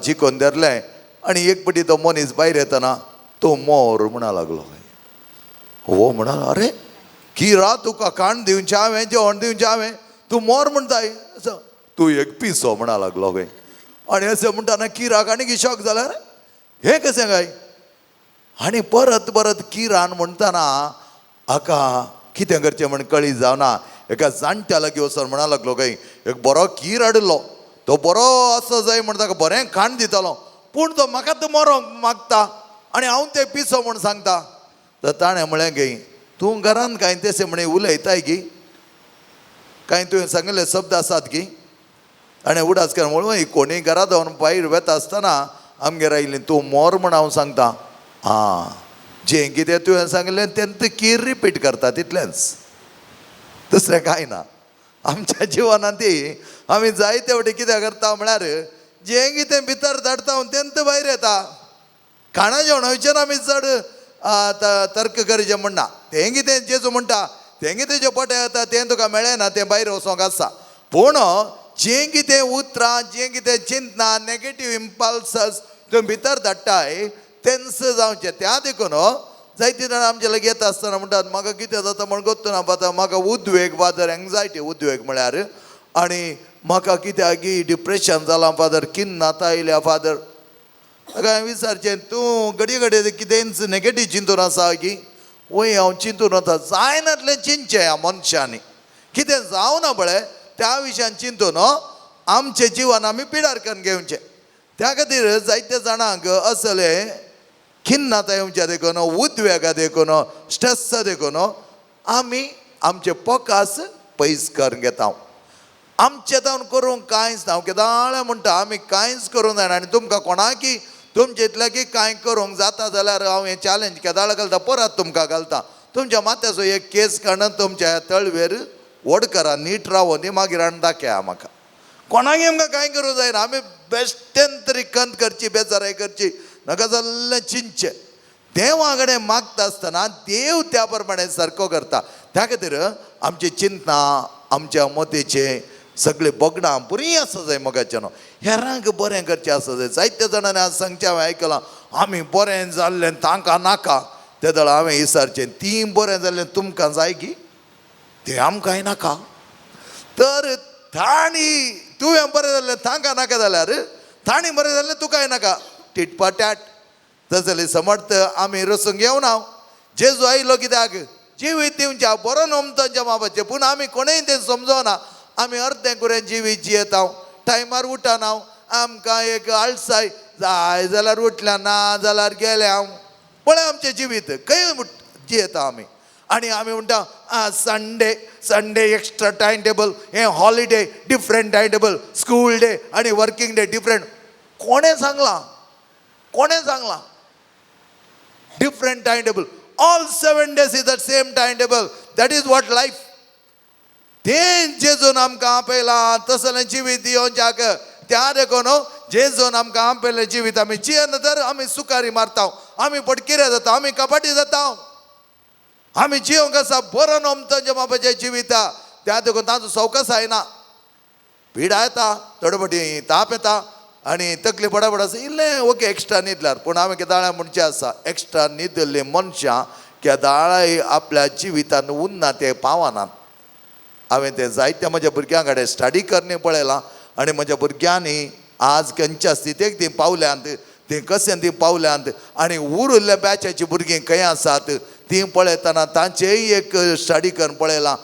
जिकोन धरलें. आनी एक पटी तो मनीस भायर येतना तो मोर म्हणा लागलो. हो म्हणालो, अरे किरा तुका खाण दिवचें हांवें, जेवण दिवचें हांवें, तूं मोर म्हणटाय, असो तूं एक पिसो म्हणा लागलो खंय. आनी अशें म्हणटाना किराक आनी शॉक जाल्यार हें कशें काय? आनी परत परत किरान म्हणटाना हाका कितें करचें म्हण कळी जावना. एका जाणट्या लागीं वचोन म्हणा लागलो खंय, एक बरो कीर हाडिल्लो, तो बरो आसा जाय म्हण ताका बरें खाण दितालो, पूण तो म्हाका तो मरोंक मागता आनी हांव तें पिसो म्हण सांगता. तर ताणें म्हळें की तूं घरान कांय तशें म्हणे उलयताय की कांय तुवें सांगिल्ले शब्द आसात की? आनी उडास कर म्हणून कोणी घरा धांवन भायर वेता आसतना आमगेर आयली तूं मोर म्हण हांव सांगता. आं, जें कितें तुवें सांगिल्लें तें कीर रिपीट करता तितलेंच, दुसरें कांय ना. आमच्या जिवनांत ती आमी जायते फावटी कितें करता म्हळ्यार जें कितें भितर धाडटा तेंत भायर येता. खाणा जेवणा आमी चड तर्क करचें म्हणना. तें कितें जेजू म्हणटा तें कितें जें पोटे येता तें तुका मेळना, तें भायर वचोंक आसा. पूण जें कितें उतरां, जें कितें चिंतना, नेगेटीव इम्पल्सस तुवें भितर धाडटाय तेंच जावचें. त्या देखून जायते जाणां आमचे लागीं येता आसतना म्हणटात म्हाका कितें जाता म्हण गोत्तू ना, आतां म्हाका उद्वेग वा जर एंग्जायटी, उद्वेग म्हळ्यार आनी म्हाका कित्याक डिप्रेशन जालां फादर, किन्नात आयल्या फादर. ताका हांवें विचारचें, तूं घडये घडये कितेंच नेगेटीव चिंतून आसा की? वय, हांव चिंतून वता. जायनातलें चिंतचें ह्या मनशांनी, कितें जावना पळय त्या विशयान चिंतून आमचें जिवन आमी पिडार करून घेवचें. त्या खातीर जायते जाणांक असले खिन्नाता येवच्या देखून, उद्वेगा देखून, स्ट्रेस देखून आमी आमचे पोकास पयस करून घेता. आमचे जावन करूंक कांयच ना. हांव केदाळ म्हणटा, आमी कांयच करूंक जायना. आनी तुमकां कोणाकी तुमचे इतलें की कांय करूंक जाता जाल्यार हांव हें चॅलेंज केदाळ घालता, परत तुमकां घालता. तुमच्या माथ्याचो एक केस काडून तुमच्या ह्या तळवेर व्हड करा, नीट रावो न्ही, मागीर हाडून दाखया म्हाका. कोणाक आमकां कांय करूंक जायना. आमी बेश्टेन तरी कंत करची, बेजाराय करची, नाका जाल्लें चिंतचें. देवा कडेन मागता आसतना देव त्या प्रमाणे सारको करता. त्या खातीर आमची चिंतना, आमच्या मतीचे सगळे बगडां बरीं आसा जाय मोगाच्यानो. हेरांक बरें करचें आसा जाय. जायते जाणांनी आज सांगचें हांवें आयकलां, आमी बरें जाल्लें तांकां नाका. ते दळ हांवें विचारचें, तीं बरें जाल्लें तुमकां जाय की? तें आमकांय नाका. तर तांणी तुवें बरें जाल्लें तांकां नाका जाल्यार तांणी बरें जाल्लें तुकाय नाका. टिटपाट्याट तसले समर्थ आमी रसूंक येवना. जेजू आयलो कित्याक? जिवीत दिवच्या, बरो नमतोच्या बाबाचें. पूण आमी कोणेय तें समजोना. आमी अर्दें कुरें जिवीत जियेता, टायमार उठना, आमकां एक आळसाय जाय जाल्यार उठल्या, ना जाल्यार गेले हांव. पळय आमचें जिवीत खंय जियेता आमी. आनी आमी म्हणटा Sunday, Sunday extra time table, हें holiday different time table, school day आनी वर्किंग डे डिफरंट. कोणें सांगलां? कोणें सांगलां different time table? All 7 days is the same time table. That is what life. तें जेजून आमकां आपयलां तसलें जिवीत दिवच्याक. त्या देखून जेजून आमकां आपयलें जिवीत आमी जियेना तर आमी सुकारी मारता, आमी पटकिरे जाता, आमी कपाटी जाता. आमी जिवंक आसा बरो नमतंच्या बाबाचें जिविता. त्या देखून तांचो सवकास जायना, पिडा येता, थोडे फावटी ताप येता आनी तकली पडापड आसा. इल्लें ओके एक्स्ट्रा न्हिदल्यार. पूण हांवें केदाळा म्हणचें आसा, एक्स्ट्रा न्हिदल्लीं मनशां केदाळाय आपल्या जिवितान उन्ना ते पावनात. हांवें तें जायत्या म्हज्या भुरग्यां कडेन स्टडी करणे पळयलां आनी म्हज्या भुरग्यांनी आज खंयच्या स्थितीक तीं पावल्यांत, तीं कशें तीं पावल्यांत आनी उरिल्ल्या बॅचाची भुरगीं खंय आसात तीं पळयतना तांचेय एक स्टडी करून पळयलां.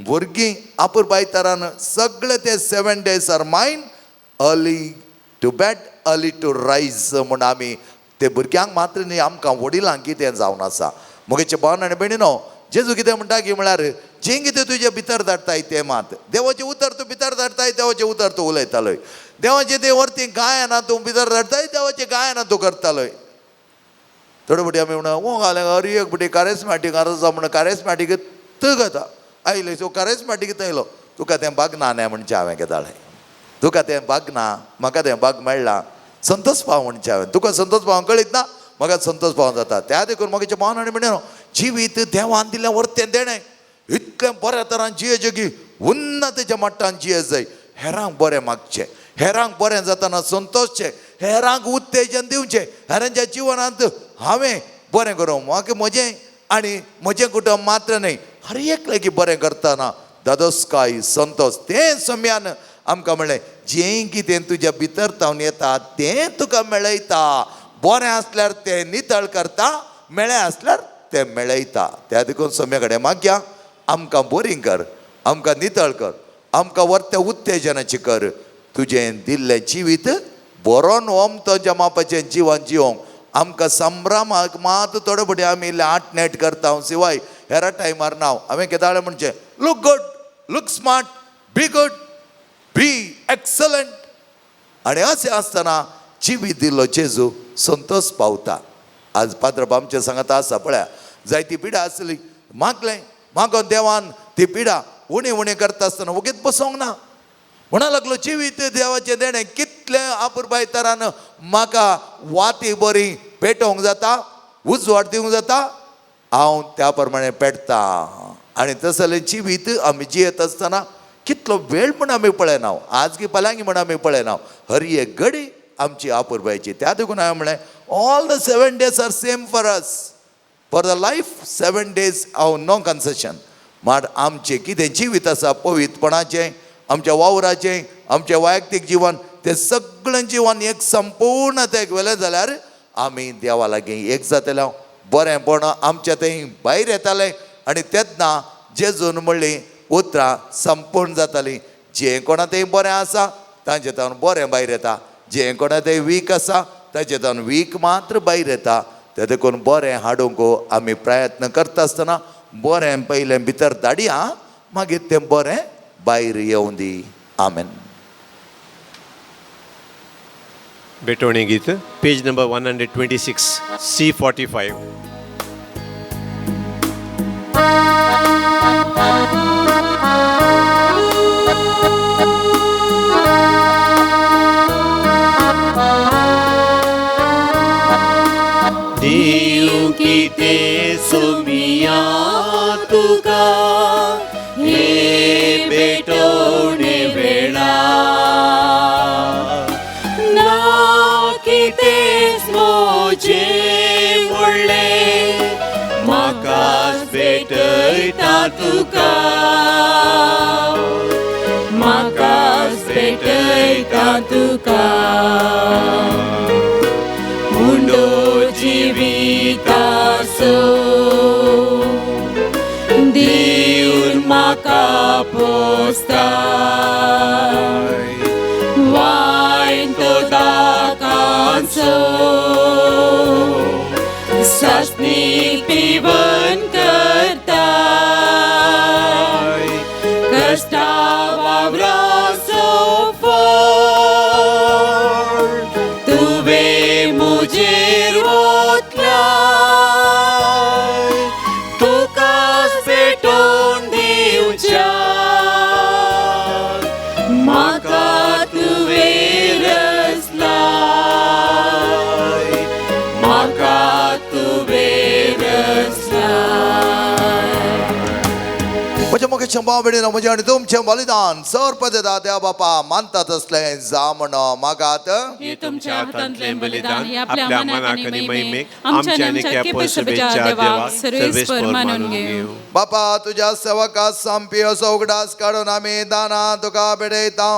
भुरगीं आपुरबायतरान सगळे ते 7 days are mine, early to bed, early to rise म्हूण आमी ते भुरग्यांक मात्र न्ही, आमकां वडिलांक कितें जावन आसा. म्हगेचे भावन आनी भयणीनो, जेजू कितें म्हणटा की म्हळ्यार जें कितें तुजे भितर धाडटाय तें मात देवाचें उतर तूं भितर धाडटाय, देवाचें उतर तूं उलयतालोय, देवाचें तें वरती गायनां तूं भितर धाडटाय, देवाचें गायनां तूं करतालोय. थोडे फावटी आमी म्हणा, ओ घालें अरे एक फावटी कारेस्मॅटीक आसा म्हणून कारेस्मॅटीक तूं घेता आयले, सो कारेस्मॅटीक आयलो तुका तें बागना न्ही म्हणचें हांवें केदाळें. तुका तें बागना, म्हाका तें बाग मेळ्ळां, संतोष पाव म्हणचें हांवें. तुका संतोष पाव कळीत ना, म्हाका संतोष पाव जाता. त्या देखून म्हगेचें भावन आनी म्हणलें, जिवीत देवान दिलें वर्तें देणें इतलें बऱ्या तरान जियेचें की उन्नतीच्या मट्टान जिये जाय. हेरांक बरें मागचें, हेरांक बरें जातना संतोषचें, हेरांक उत्तेजन दिवचें. हेरांच्या जिवनांत हांवें बरें करूं, म्हाका म्हजें आनी म्हजें कुटुंब मात्र न्हय, हर एक लागीं बरें करतना दादोसकाय संतोष. तें सम्यान आमकां म्हणलें, जें कितें तुज्या भितर तावन येता तें तुका मेळयता. बरें आसल्यार तें नितळ करता, मेळ्ळें आसल्यार तें मेळयता. त्या देखून सम्या कडेन मागया, आमकां बरीं कर, आमकां नितळ कर, आमकां वर्ते उत्तेजनाची कर. तुजें दिल्लें जिवीत बरोन ओमतो जमापाचें जिवन जिवोंक आमकां संभ्रमाक मात थोडे फावटी आमी इल्लें आट नेट करता सिवाय हेरा टायमार ना. हांवें केदाळे म्हणचें, look good, look smart, be good, be excellent. आनी अशें आसतना जिवीत दिल्लो जेजू संतोष पावता. आज पाद्रप आमचे सांगता आसा, पळया जायती पिडा आसली, मागलें, मागोन देवान ती पिडा उणी उणी करता आसतना वगीत बसोंक ना. म्हणा लागलो, जिवीत देवाचें देणें कितलें आपुरबाय तरान म्हाका वाती बरी पेटोवंक जाता, उजवाड दिवंक जाता, हांव त्या प्रमाणे पेटता. आनी तसलें जिवीत आमी जियेत आसतना कितलो वेळ म्हण आमी पळयना, आज की पलांगी म्हण आमी पळयना, हर एक घडी आमची आपुरबायची. त्या देखून हांवें म्हणलें, all the 7 days are same for us, for the life 7 days हांव नो कन्सेशन. मात आमचें कितें जिवीत आसा पवित्रपणाचें, आमच्या वावराचें आमचें वैयक्तीक जीवन तें सगळें जीवन एक संपूर्ण तें व्हेलें जाल्यार आमी देवा लागीं एक जातले. बरेंपण आमच्या थंय भायर येतालें आनी तेन्ना जेजून म्हणलीं उतरां संपूर्ण जातालीं. जें कोणा थंय बरें आसा तांचे तावन बरें भायर येता, जें कोणा थंय वीक आसा ताचे तावन वीक मात्र भायर येता. ते देखून बरें हाडूंक आमी प्रयत्न करता आसतना बरें पयलें भितर धाडया, मागीर तें बरें भायर येवं दी. आमेन. भेटवणी गीत, पेज नंबर 126, C45. दिवं कितें सुमिया तुका हे भेटवणे वेळा, ना कितेंच म्हजें म्हणलें म्हाकाच भेटयता तुका, म्हाकाच भेटयता तुका. उंडो जिविताचो दिवन म्हाका पोसताय, वायन तो दाकांचो सासणीक पिवन करताय, कश्टा वावराचो फळ तुवें म्हजेर ओतलाय, तुकाच भेटोवन दिवच्या म्हाका तुवें रचलाय, म्हाका तुवें रचलाय. म्हज्या मोगेच्या भाव भयणीनो, म्हजें आनी तुमचें बलिदान सर्पदा देवा बापा मानता तसलें जावं म्हणो मागात. हे तुमच्या हातांतलें बलिदान आपल्या मनाक आनी महिमेक आमच्या आनी केपो सभेच्या देवाक सर्वेस्पर मानून घेवं. बापा तुज्या सेवका संपी असो उगडास काडून आमी दानां तुका भेटयता.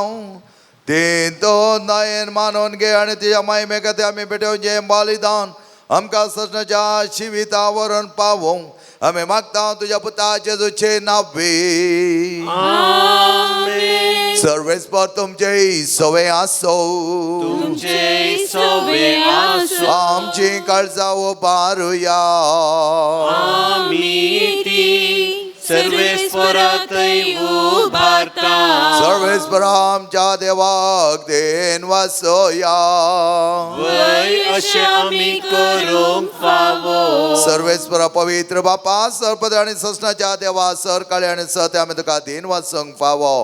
तीं दोन नयन मानून घे आनी तुज्या महिमे खातीर आमी भेटोवचें बलिदान आमकां सजनाच्या शिविता व्हरून पावोवं आमी मागता तुज्या पुता जेजूचे नावे. सर्वेस्पर तुमचे सवे आसो, तुमचे सवे आसूं. आमची काळजां उबारुया. आमी ती सर्वेस्परातय उबारता. सर्वेस्पर आमच्या देवाक then वासोया. वय अशें आमी करूंक फावो. सर्वेस्पर पवित्र बापा सर्पद आनी ससनाच्या देवा सरकाळी आनी सत्य आमी तुका then वाचूंक फावो.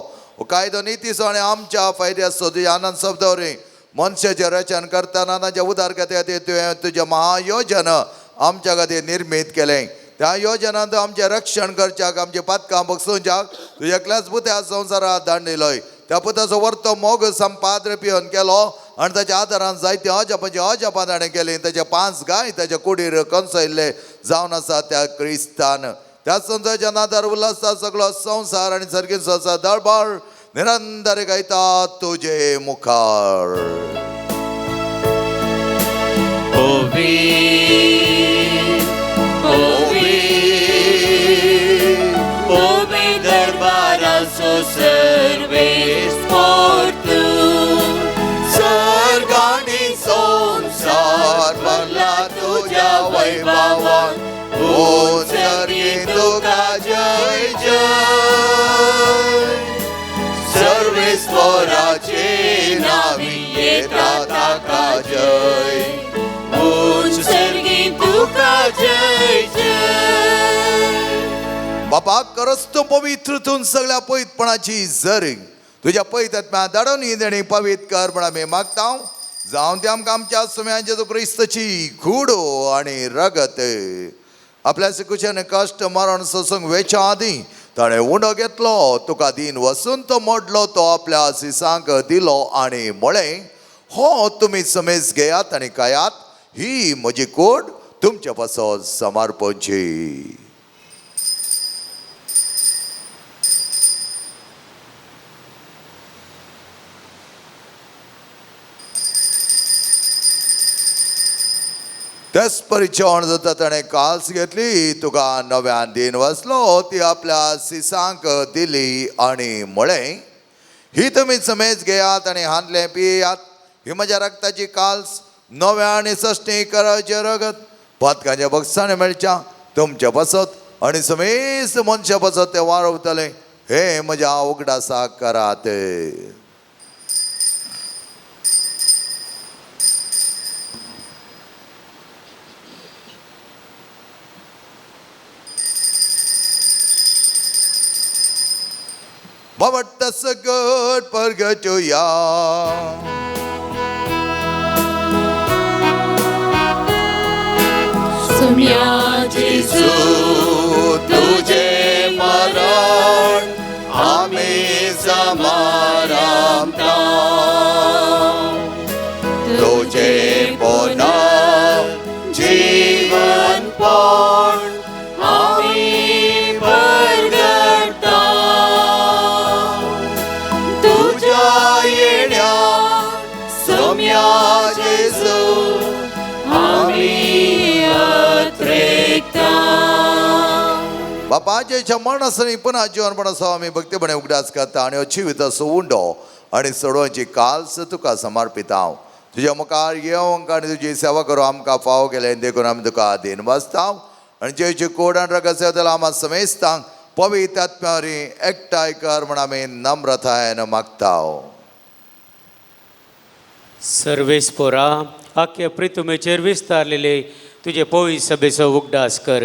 कायदो नितीचो आनी आमच्या फायद्याचो तुज्या आनंद शब्द मनशाचें रचन करतना तांच्या उदारगती खातीर तुवें तुजें महायोजन आमच्या खातीर निर्मीत केलें. त्या योजनांत आमचें रक्षण करच्याक आमचें पातकां बगसुच्याक तुज्या एकल्याच पुत्या संवसारात दांडिलोय. त्या पुताचो वर्तो मोग संपाद्र पिवन केलो आनी ताच्या आदारान जायते अजापाची अजापां ताणें केलीं. ताचे 5 गाय ताच्या कुडीर कंसयल्ले जावन आसा त्या क्रिस्तान. त्या संवसाराच्या नादार उल्हासता सगळो संवसार आनी सारकी संवसार दळबळ निरंतर गायता तुजे मुखार. ओवी दरबाराचो सर्वेस्पर तूं, सर्गानी संवसार भरला तुज्या वैभवान, उंचर्गी तुका जय जय. सर्वेस्पराचे नावी येता ताका जय, उंचर्गी तुका जय जय. बापा करस तूं पवित्र तूं सगळ्या पवित्रपणाची जरी तुज्या पवित्र धाडून ही देणी पवित्र कर म्हण आमी मागता. जावं ते आमकां आमच्या सुम्या जेजू क्रिस्ताची कूड आनी रगत. आपल्या सिकुच्यान कश्ट मरण सोसूंक वेच्या आदीं ताणें उंडो घेतलो, तुका दीन वसून तो मोडलो, तो आपल्या सिसांक दिलो आनी म्हळें, हो तुमी समेज घेयात आनी खायात, ही म्हजी कूड तुमच्या पासत समर्पणची. तेच परी जेवण जाता ताणें काल्स घेतली, तुका नव्यान दिन वसलो, ती आपल्या सिसांक दिली आनी म्हळें, ही तुमी समेज घेयात आनी हांतलें पियात, ही म्हज्या रक्ताची काल्स नव्या आनी सश्टी कराचें रगत पातकांच्या बक्षाणे मेळच्या तुमच्या पासत आनी समेस्त मनशा पासत तें वारवतलें, हे म्हज्या उगडासाक करात. बाबा सगट परगटुया. सुम्या जेजू तुझे मरण आमी समारंभता, तुझे पुनः जीवन पण आमी परगटता, तुझ्या येण्या सोम्या जेजू आमी अत्रेकता. बापाच्या मरणासनी पुन्हा जीवनपणाचो आमी भक्तीपणे उगडास करता आनी हो जिविताचो उंडो आनी सडोवची काल्स तुका समर्पिता. तुज्या मुखार येवंक आनी तुजी सेवा करूं आमकां फावो केलें देखून आमी तुका अधीन वाचता आनी जेची कोड आनी रगत सेवा आमा समेस्तांक पवित्र आत्म्या वरवीं एकठांय कर म्हूण आमी नम्रतायेन मागता. सर्वेस्पोरा आख्या प्रितुमेचेर विस्तारलेले तुजे पवित्र सभेचो उगडास कर.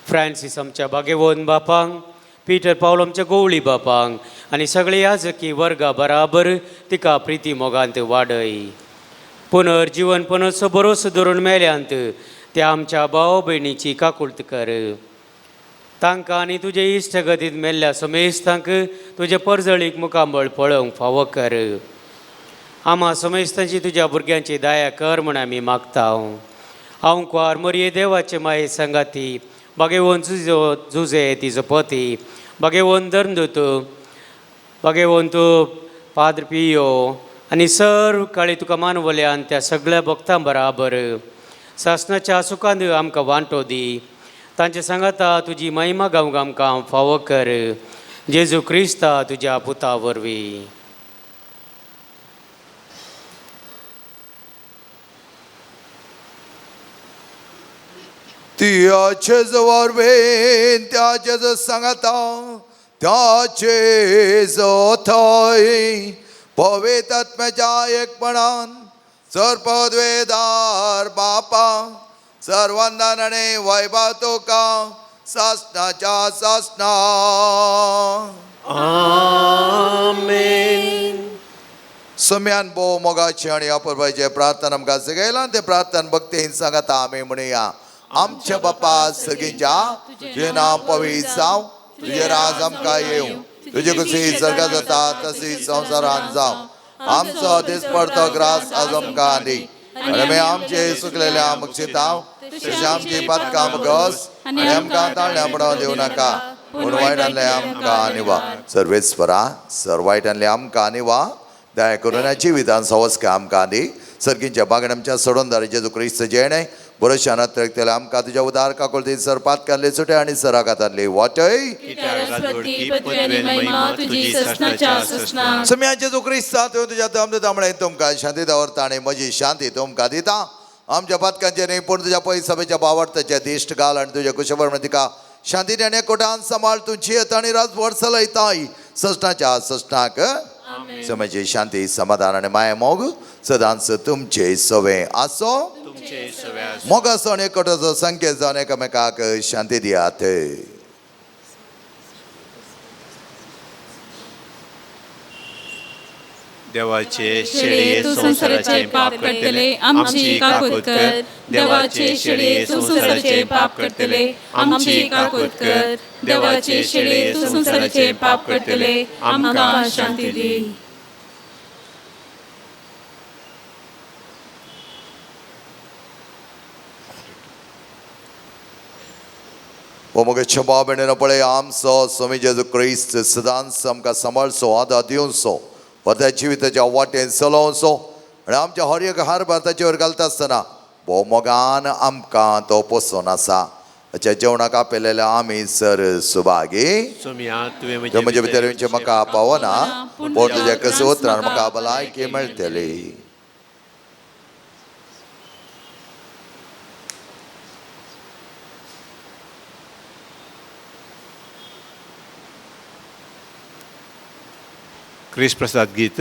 फ्रांसीस आमच्या बागेवन बापांक, पीटर पावल आमच्या गोवळी बापांक आनी सगळे याजकी वर्गा बराबर तिका प्रिती मोगांत वाडय. पुनर्जीवनपणाचो भरोसो धरून मेल्यांत त्या आमच्या भाव भयणीची काकुळट कर. तांकां आनी तुजे इश्टगतींत मेल्ल्या समेस्तांक तुजे परजळीक मुखामळ पळोवंक फावो कर. आमा समेस्तांची तुज्या भुरग्यांची दया कर म्हूण आमी मागता. हांव कुवार मरये देवाचे माये संगाती बागेवन जुजो जुजे तिजो पती बागेवन धर्मदूत बागेवन तूं पाद्र पियो आनी सर्व काळी तुका मानवल्यान त्या सगळ्या भक्तां बराबर सासणाच्या सुखान आमकां वांटो दी. तांचे सांगाता तुजी महिमा गावंक आमकां फावो कर. जेजू क्रिस्ता तुज्या पुता वरवीं. तियाचे वरवीं त्याचे सांगाता त्याचे जोथय पवित्र आत्म्याच्या एकपणान सर्पद्वेदार बापा सर्वंदन आनी वैभव तुका सासणाच्या सासणा. आमेन. सम्यान भोव मोगाची आनी अपुरबायेचे प्रार्थना आमकां शिकयलां ते प्रार्थना भक्तीन सांगाता आमी म्हणुया. आमच्या बापा सगळींच्या तुजें नांव पवित्र जावं, तुजें राज आमकां येवं, तुजे कुशी स्वर्गात जाता तशी संवसारांत जावं. आमचो दिसपडतो ग्रास आज आमकां दी आनी आमी आमचे सुकलेल्या बक्षितां तशें आमची पातकां बगस आनी आमकां ताळण्या पडोवंक दिवं नाका, पूण वायटांतले आमकां निवा. सर्वेस्परा सर वायटांतले आमकां निवा, दया करून जिवितान सवस्का आमकां दी. सर्गींच्या बागण आमच्या सोडून जेजू क्रिस्त जेणे बरोशान अत्रेकतले आमकां तुज्या उदार काकुळती सर पातकांतले सुटे आनी सरागातांतले वाटय. सम्या जेजू क्रिस्ता तुवें तुज्या दम दिता म्हळें तुमकां शांती दवरता आनी म्हजी शांती तुमकां दिता. आमच्या पातकांचे न्ही पूण तुज्या पयस सभेच्या बावडताचे दिश्ट घाल आनी तुज्या कुशबर म्हण तिका शांती आनी एकवटान सांबाळ. तूं जियेत आनी राजभर चलयताय ससणाच्या ससणाक. समाजी शांती समाधान आनी माया मोग सदांच तुमचे सवे आसो. मोगाचो आनी एकवटाचो संकेत जावन एकामेकाक शांती दियात. देवाचे शेळये संवसाराचे पाप करतले आमची काकूत कर. देवाचे शेळये संवसाराचे पाप करतले आमची काकूत कर. देवाचे शेळये संवसाराचे पाप करतले आमकां शांती दी. ओ म्हगे बाबेणेन पळय आमचो स्वामी जेजू क्रिस्त सदांच आमकां सांबाळचो, आदार दिवचो, त्या जिविताच्या वाटेन चलोवचो आनी आमच्या हर एक हार भारताचेर घालता आसतना भोव मोगान आमकां तो पोसून आसा. हाच्या जेवणाक आपयलेल्या आमी सर सुभागी. सोम्या तुवें तुवें म्हजे भितर येवचें म्हाका पावना, पूण तुज्या कसो उतरान म्हाका भलायकी मेळटली. क्रिस प्रसाद गीत,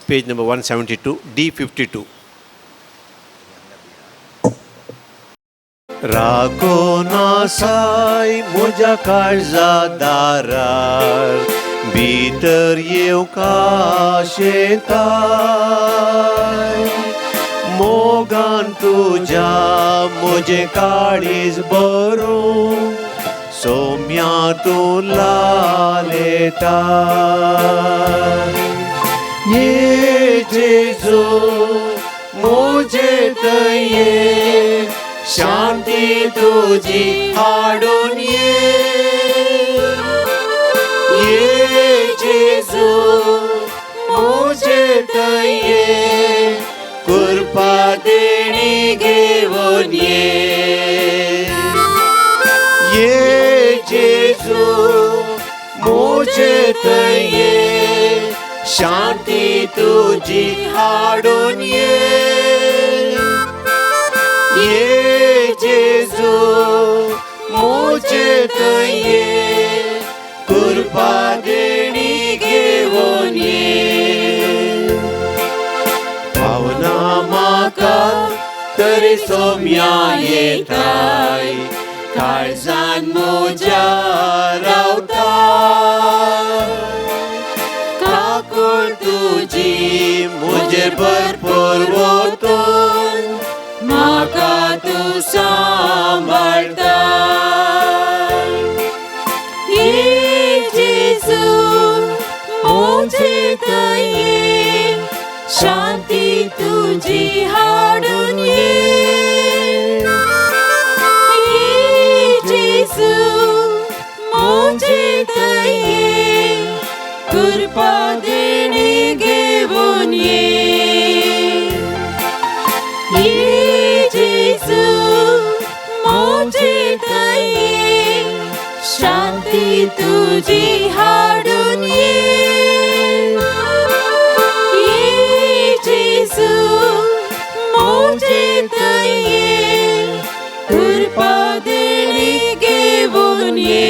पेज नंबर 172, D52. राखो नासाय म्हज्या काळजा दारार, भितर येवंक आशेताय. मोगान तुज्या म्हजें काळीज भरून सोम्या तूं लालेता. ये जेजू म्हजे थंय शांती तुजी हाडून ये. ये जेजू म्हजे थंय कृपा देणी घेवन ये. ये जेजू म्हजे थंय शांती तुजी हाडून ये. ये जेजू म्हजे थंय कृपा देणी घेवन ये. पावना म्हाका तरी सोम्या येताय, काळजान म्हज्या रावता. काकूळ तुजी म्हजेर भरपूर वतून म्हाका तूं सांबाळटा. ये जेजू म्हजे थंय शांती तुजी हाडून ये. ये जेजू म्हजे थंय कृपा देणी घेवन ये. ये जेजू म्हजे थंय शांती तुजी हाडून ये. ये जेजू म्हजे थंय कृपा देणी घेवन ये.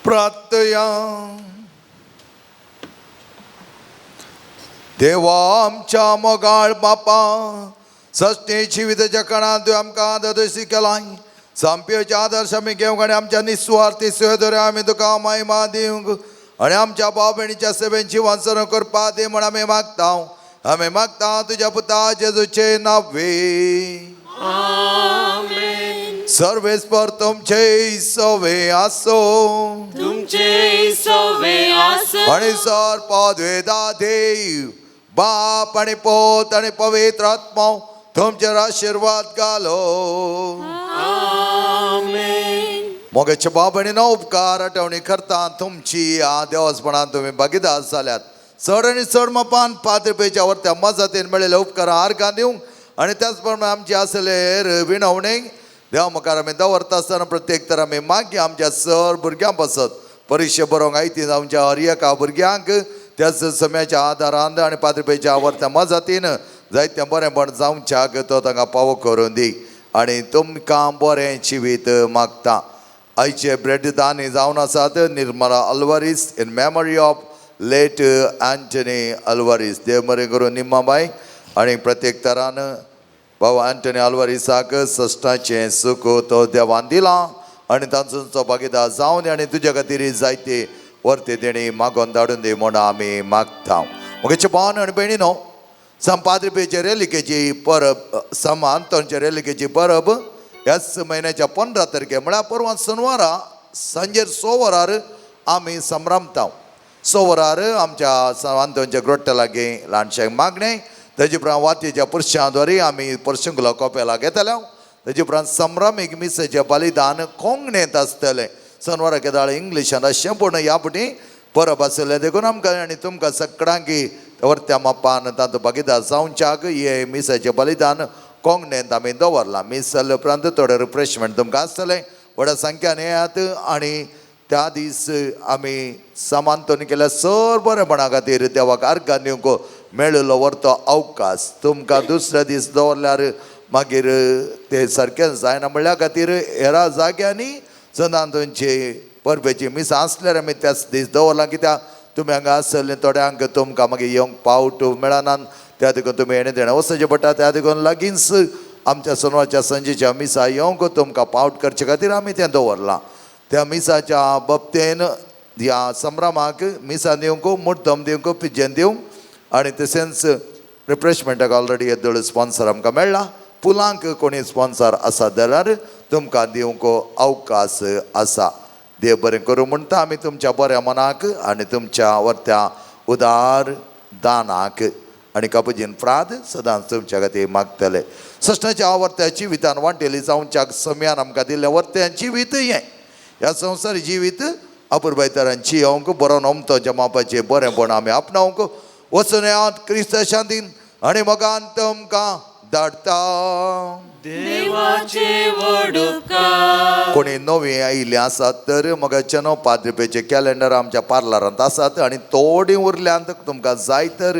प्रार्थया. देवा आमच्या मोगाळ बापा, सस्ते जिविताच्या काळांत तुवें आमकां आदर्श केलाय. सामप्योचे आदर्श आमी घेवंक आनी आमच्या निस्वार्थी सेवेदोरे आमी तुका महिमा दिवंक आनी आमच्या भाव भयणीच्या सेवेन जिवन सरण करपा दी म्हण आमी मागता. आमी मागता तुज्या पुता जेजूचे नावे. सर्वेस्पर तुमचे सवे आसो, तुमचे सवे आसो. आनी सर पदवेदा देव बाप आनी पोत आनी पवित्र आत्मो तुमचेर आशिर्वाद घालो. मोगेचे बाप आनी नो उपकार आठवणी करता तुमची देवसपणान तुमी भागीदार जाल्यात. चड आनी चड मापान पाद्रपेच्या वरत्या मजतीन मेळिल्ले उपकार आर्गां दिवंक आनी त्याच प्रमाणे आमची आसले विणवणेक देवा मुखार आमी दवरता आसतना प्रत्येक तर आमी मागीर आमच्या सर भुरग्यां पासत परिक्षा बरोवंक आयती आमच्या हर एका भुरग्यांक त्याच सम्याच्या आदारान आनी पाद्रपेच्या वरत्या मजतीन जायतें बरेंपण जावच्याक तो तांकां पावो करून दी आनी तुमकां बरें जिवीत मागता. आयचे ब्रेड दानी जावन आसात Nirmala Alvares in memory of late Anthony Alvares. देव बरें करून निम्माबाय आनी प्रत्येक तरान भाव अँटनी आल्वारीसाक सश्टाचें सुख तो देवान दिलां आनी तांचो भागीदार जावन आनी तुज्या खातीर जायते वर्ते तेणी मागोन धाडून दी म्हूण आमी मागता. म्हगेचे भावन आनी भयणी न्हू संपाद्रिपेचे रेलिकेची परब सम आंतोनचे रेलिकेची परब ह्याच म्हयन्याच्या 15 तारखे म्हळ्यार परवां शेनवारा सांजेर 6 वरार आमी संभ्रमता. 6 वरार आमच्या आंतोनच्या ग्रोट्टा लागीं ल्हानशें मागणें, तेजे उपरांत वातीच्या पुरशां आमी पर्शुंगलो कोपेला घेतले. तेजे उपरांत संभ्रमीक मिसेचें बलिदान कोंकणींत आसतलें. सनवारा केदाळ इंग्लिशान अशें पूण ह्या फावटी परब आसलें देखून आमकां आनी तुमकां सगळ्यांकी वर्त्या मापान तातूंत भागीदार जावच्याक हे मिसाचें बलिदान कोंकणींत आमी दवरलां. मीस जाल्ले उपरांत थोडें रिफ्रेशमेंट तुमकां आसतलें. व्हडा संख्यान येयात आनी त्या दीस आमी समांतून केल्या सर बरेपणा खातीर देवाक अर्गां दिवंक मेळिल्लो व्हरतो अवकाश तुमकां दुसऱ्या दीस दवरल्यार मागीर ते सारकें जायना म्हणल्या खातीर हेरा जाग्यांनी सदां तुमची परबेची मिसां आसल्यार आमी त्याच दीस दवरलां. कित्याक तुमी हांगा आसतले थोड्यांक तुमकां मागीर येवंक पावट मेळना, त्या देखून तुमी येणें देणें वचचें पडटा. त्या देखून लागींच आमच्या सोनवारच्या संजेच्या मिसा येवंक तुमकां पावट करचे खातीर आमी तें दवरलां. त्या मिसाच्या बाबतीन ह्या संभ्रमाक मिसां दिवंक, मुद्दम दिवंक, पिज्जन दिवंक आनी तशेंच रिफ्रेशमेंटाक ऑलरेडी येदोळ स्पॉन्सर आमकां मेळ्ळा. पुलांक कोणी स्पॉन्सर आसा जाल्यार तुमकां दिवंक अवकाश आसा. देव बरें करूं म्हणटा आमी तुमच्या बऱ्या मनाक आनी तुमच्या वर्त्या उदार दानाक आनी कापुजीन फ्राद सदांच तुमच्या खातीर मागतले. सश्णाच्या वर्त्या जिवितान वांटेली जावच्याक सम्यान आमकां दिल्ल्या वर्त्या जिवीत हें ह्या संवसारी जिवीत अपुरबायतरांची येवंक बरो नमतो जमापाचें बरेंपण आमी आपणावंक वचून येयात क्रिस्त शांतीन आनी मोगान तुमकां धाडटा. देवाचे व्हड उपकार. कोणी नवी आयिल्ली आसात तर मगाचे न्हू 5 रुपयाचे कॅलेंडर आमच्या पार्लरांत आसात आनी थोडीं उरल्यांत. तुमकां जाय तर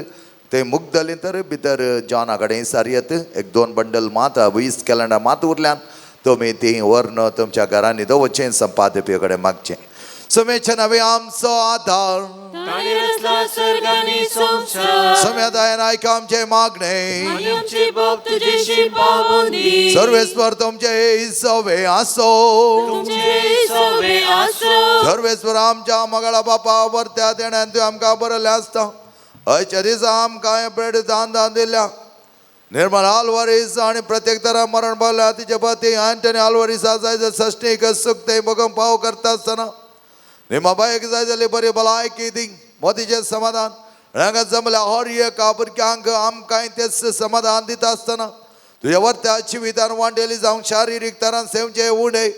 ते मुगदली तर भितर जॉना कडेन सारयत 1-2 बंडल मात 20 कॅलेंडर मात उरल्यात. तुमी ती व्हरून तुमच्या घरांनी दवरचें, 5 रुपये कडेन मागचें. समेच्या नवे आमचो आधार ताणें रचला सर्ग आनी संवसार. सम्यादायन आयक आमचें मागणें. आनी आमचे बाप तुजेशी पावून दी. सर्वेस्वर तुमचे सवे आसो. तुमचे सवे आसो. सर्वेस्वर आमच्या मगळा बापा वर्त्या देण्यान तुवें आमकां बरयलें आसता. हयच्या दिसा आमकां ब्रेड दान दान दिल्या निर्मल आलवारीस आनी प्रत्येक तरा मरण पावल्या तिचे पती अँटनी आलवारीस जाय सश्टीक सुकते बगम पाव करता आसतना निमाबायक जाय जाली बरी भलायकी दी मोतीचें समाधान हांगा जमल्या हर एका भुरग्यांक आमकांय तेच समाधान दिता आसतना तुज्या वर्त्या जिवितान वांटेली जावंक शारिरीक तरान सेवचे उणें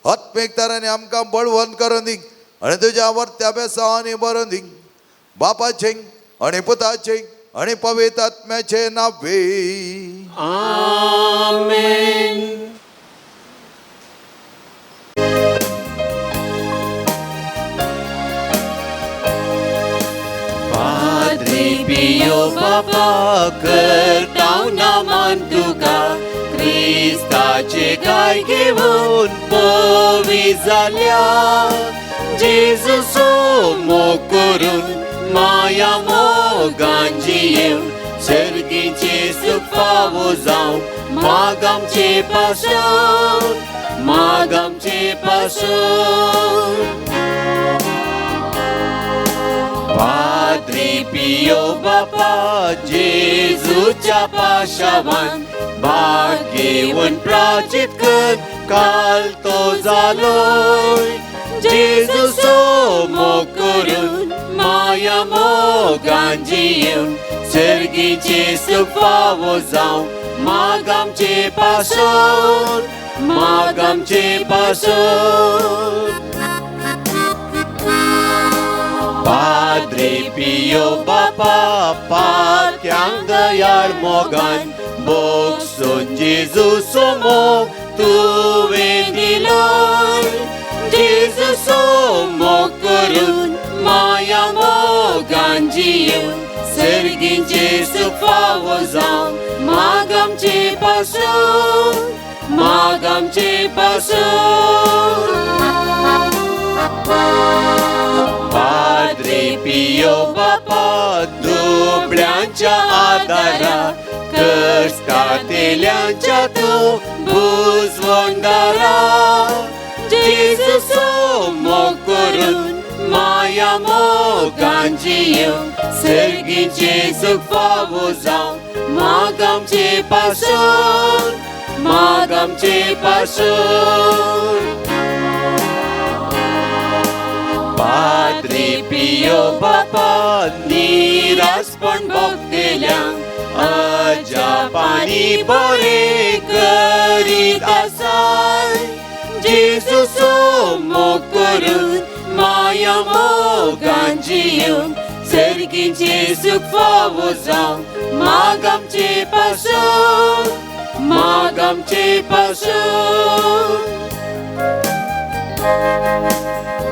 आत्मीक तरांनी आमकां बळवंत करून दी आनी तुज्या वर्त्या बेसांनी बरोवन दी. बापाचें आनी पुताचें आनी पवित्र आत्म्याचें नांवे. आमेन. पाद्री पियो बापा करताव नामान तुका क्रिस्ताचे गाय घेवन पवी जाल्या जेजूचो मोग करून माया मोगान जियेवन सर्गीचे सुख फावो जावं माग आमचे पासून, माग आमचे पासून. पाद्री पियो बापा जेजूच्या पाशावान भाग घेवन प्राचित कर काल तो जालोय जेजूचो मोग करून माया मोगान जियेवन सर्गीचे सुख फावो जावं माग आमचे पासून, माग आमचे पासून. पाद्री पियो बापा पाक्यांक दयाळ मोगान भोगसून जेजूचो मोग तुवें दिलोय जेजूचो मोग करून माया मोगान जियेवन सर्गीचे सुख फावो जावं माग आमचे पासून, माग आमचे पासून. पाद्री पियो बापा दुबळ्यांच्या आदारा कश्टांतल्यांच्या तूं भुजवंदारा जेजूचो मोग करून माया मोगान जियेवन सर्गीचे सुख फावो जावं माग आमचे पासून, माग आमचे पासून. पाद्री पियो बापा निरासपण भोगतेल्यांक अजापानी बरें करीत आसाय जेजूचो मोग करून माया मोगान जियोंक सर्गीचें सूख फावो जावं माग आमचे पासून माग आमचे पासून.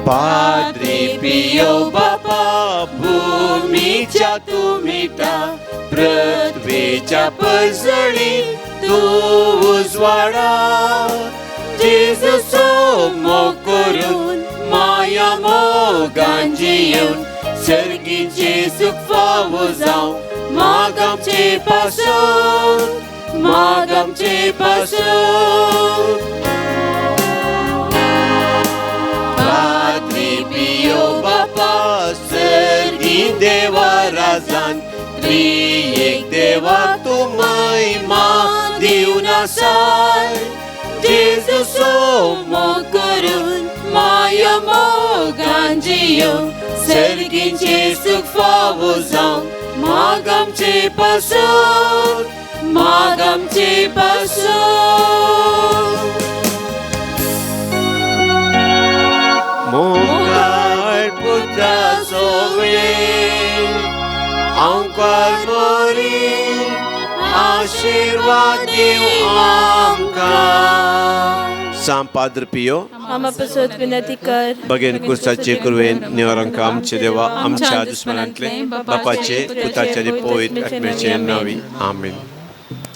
पाद्री पियो बापा भूमीच्या तुमिटा पृथ्वीच्या पजळी तूं उजवाडा जेजूचो मोग करून माया मोगान जियोवन सर्गीचें सूख फावो जावं माग आमचे पासून माग आमचे पासून. पाद्री पियो बापा सर्गी देवा राजान त्रिएक देवा तूं महिमा दिवन आसाय जेजूचो मोग करून माया मोगान जियोंक सर्गीचें सूख फावो जावं माग आमचे पासून माग आमचे पासून. मोगाळ पुत्रा सोवे आंकार मोरी आशिर्वाद दिवं आमकां. सां पाद्र पियो आमा पासत विनंती कर. बगेन कुर्साचे कुरवेन निवारांक आमचे देवा आमच्या दुस्मनांतले बापाचे पुताचे आनी पवित्र आत्म्याचे नांवी आमेन.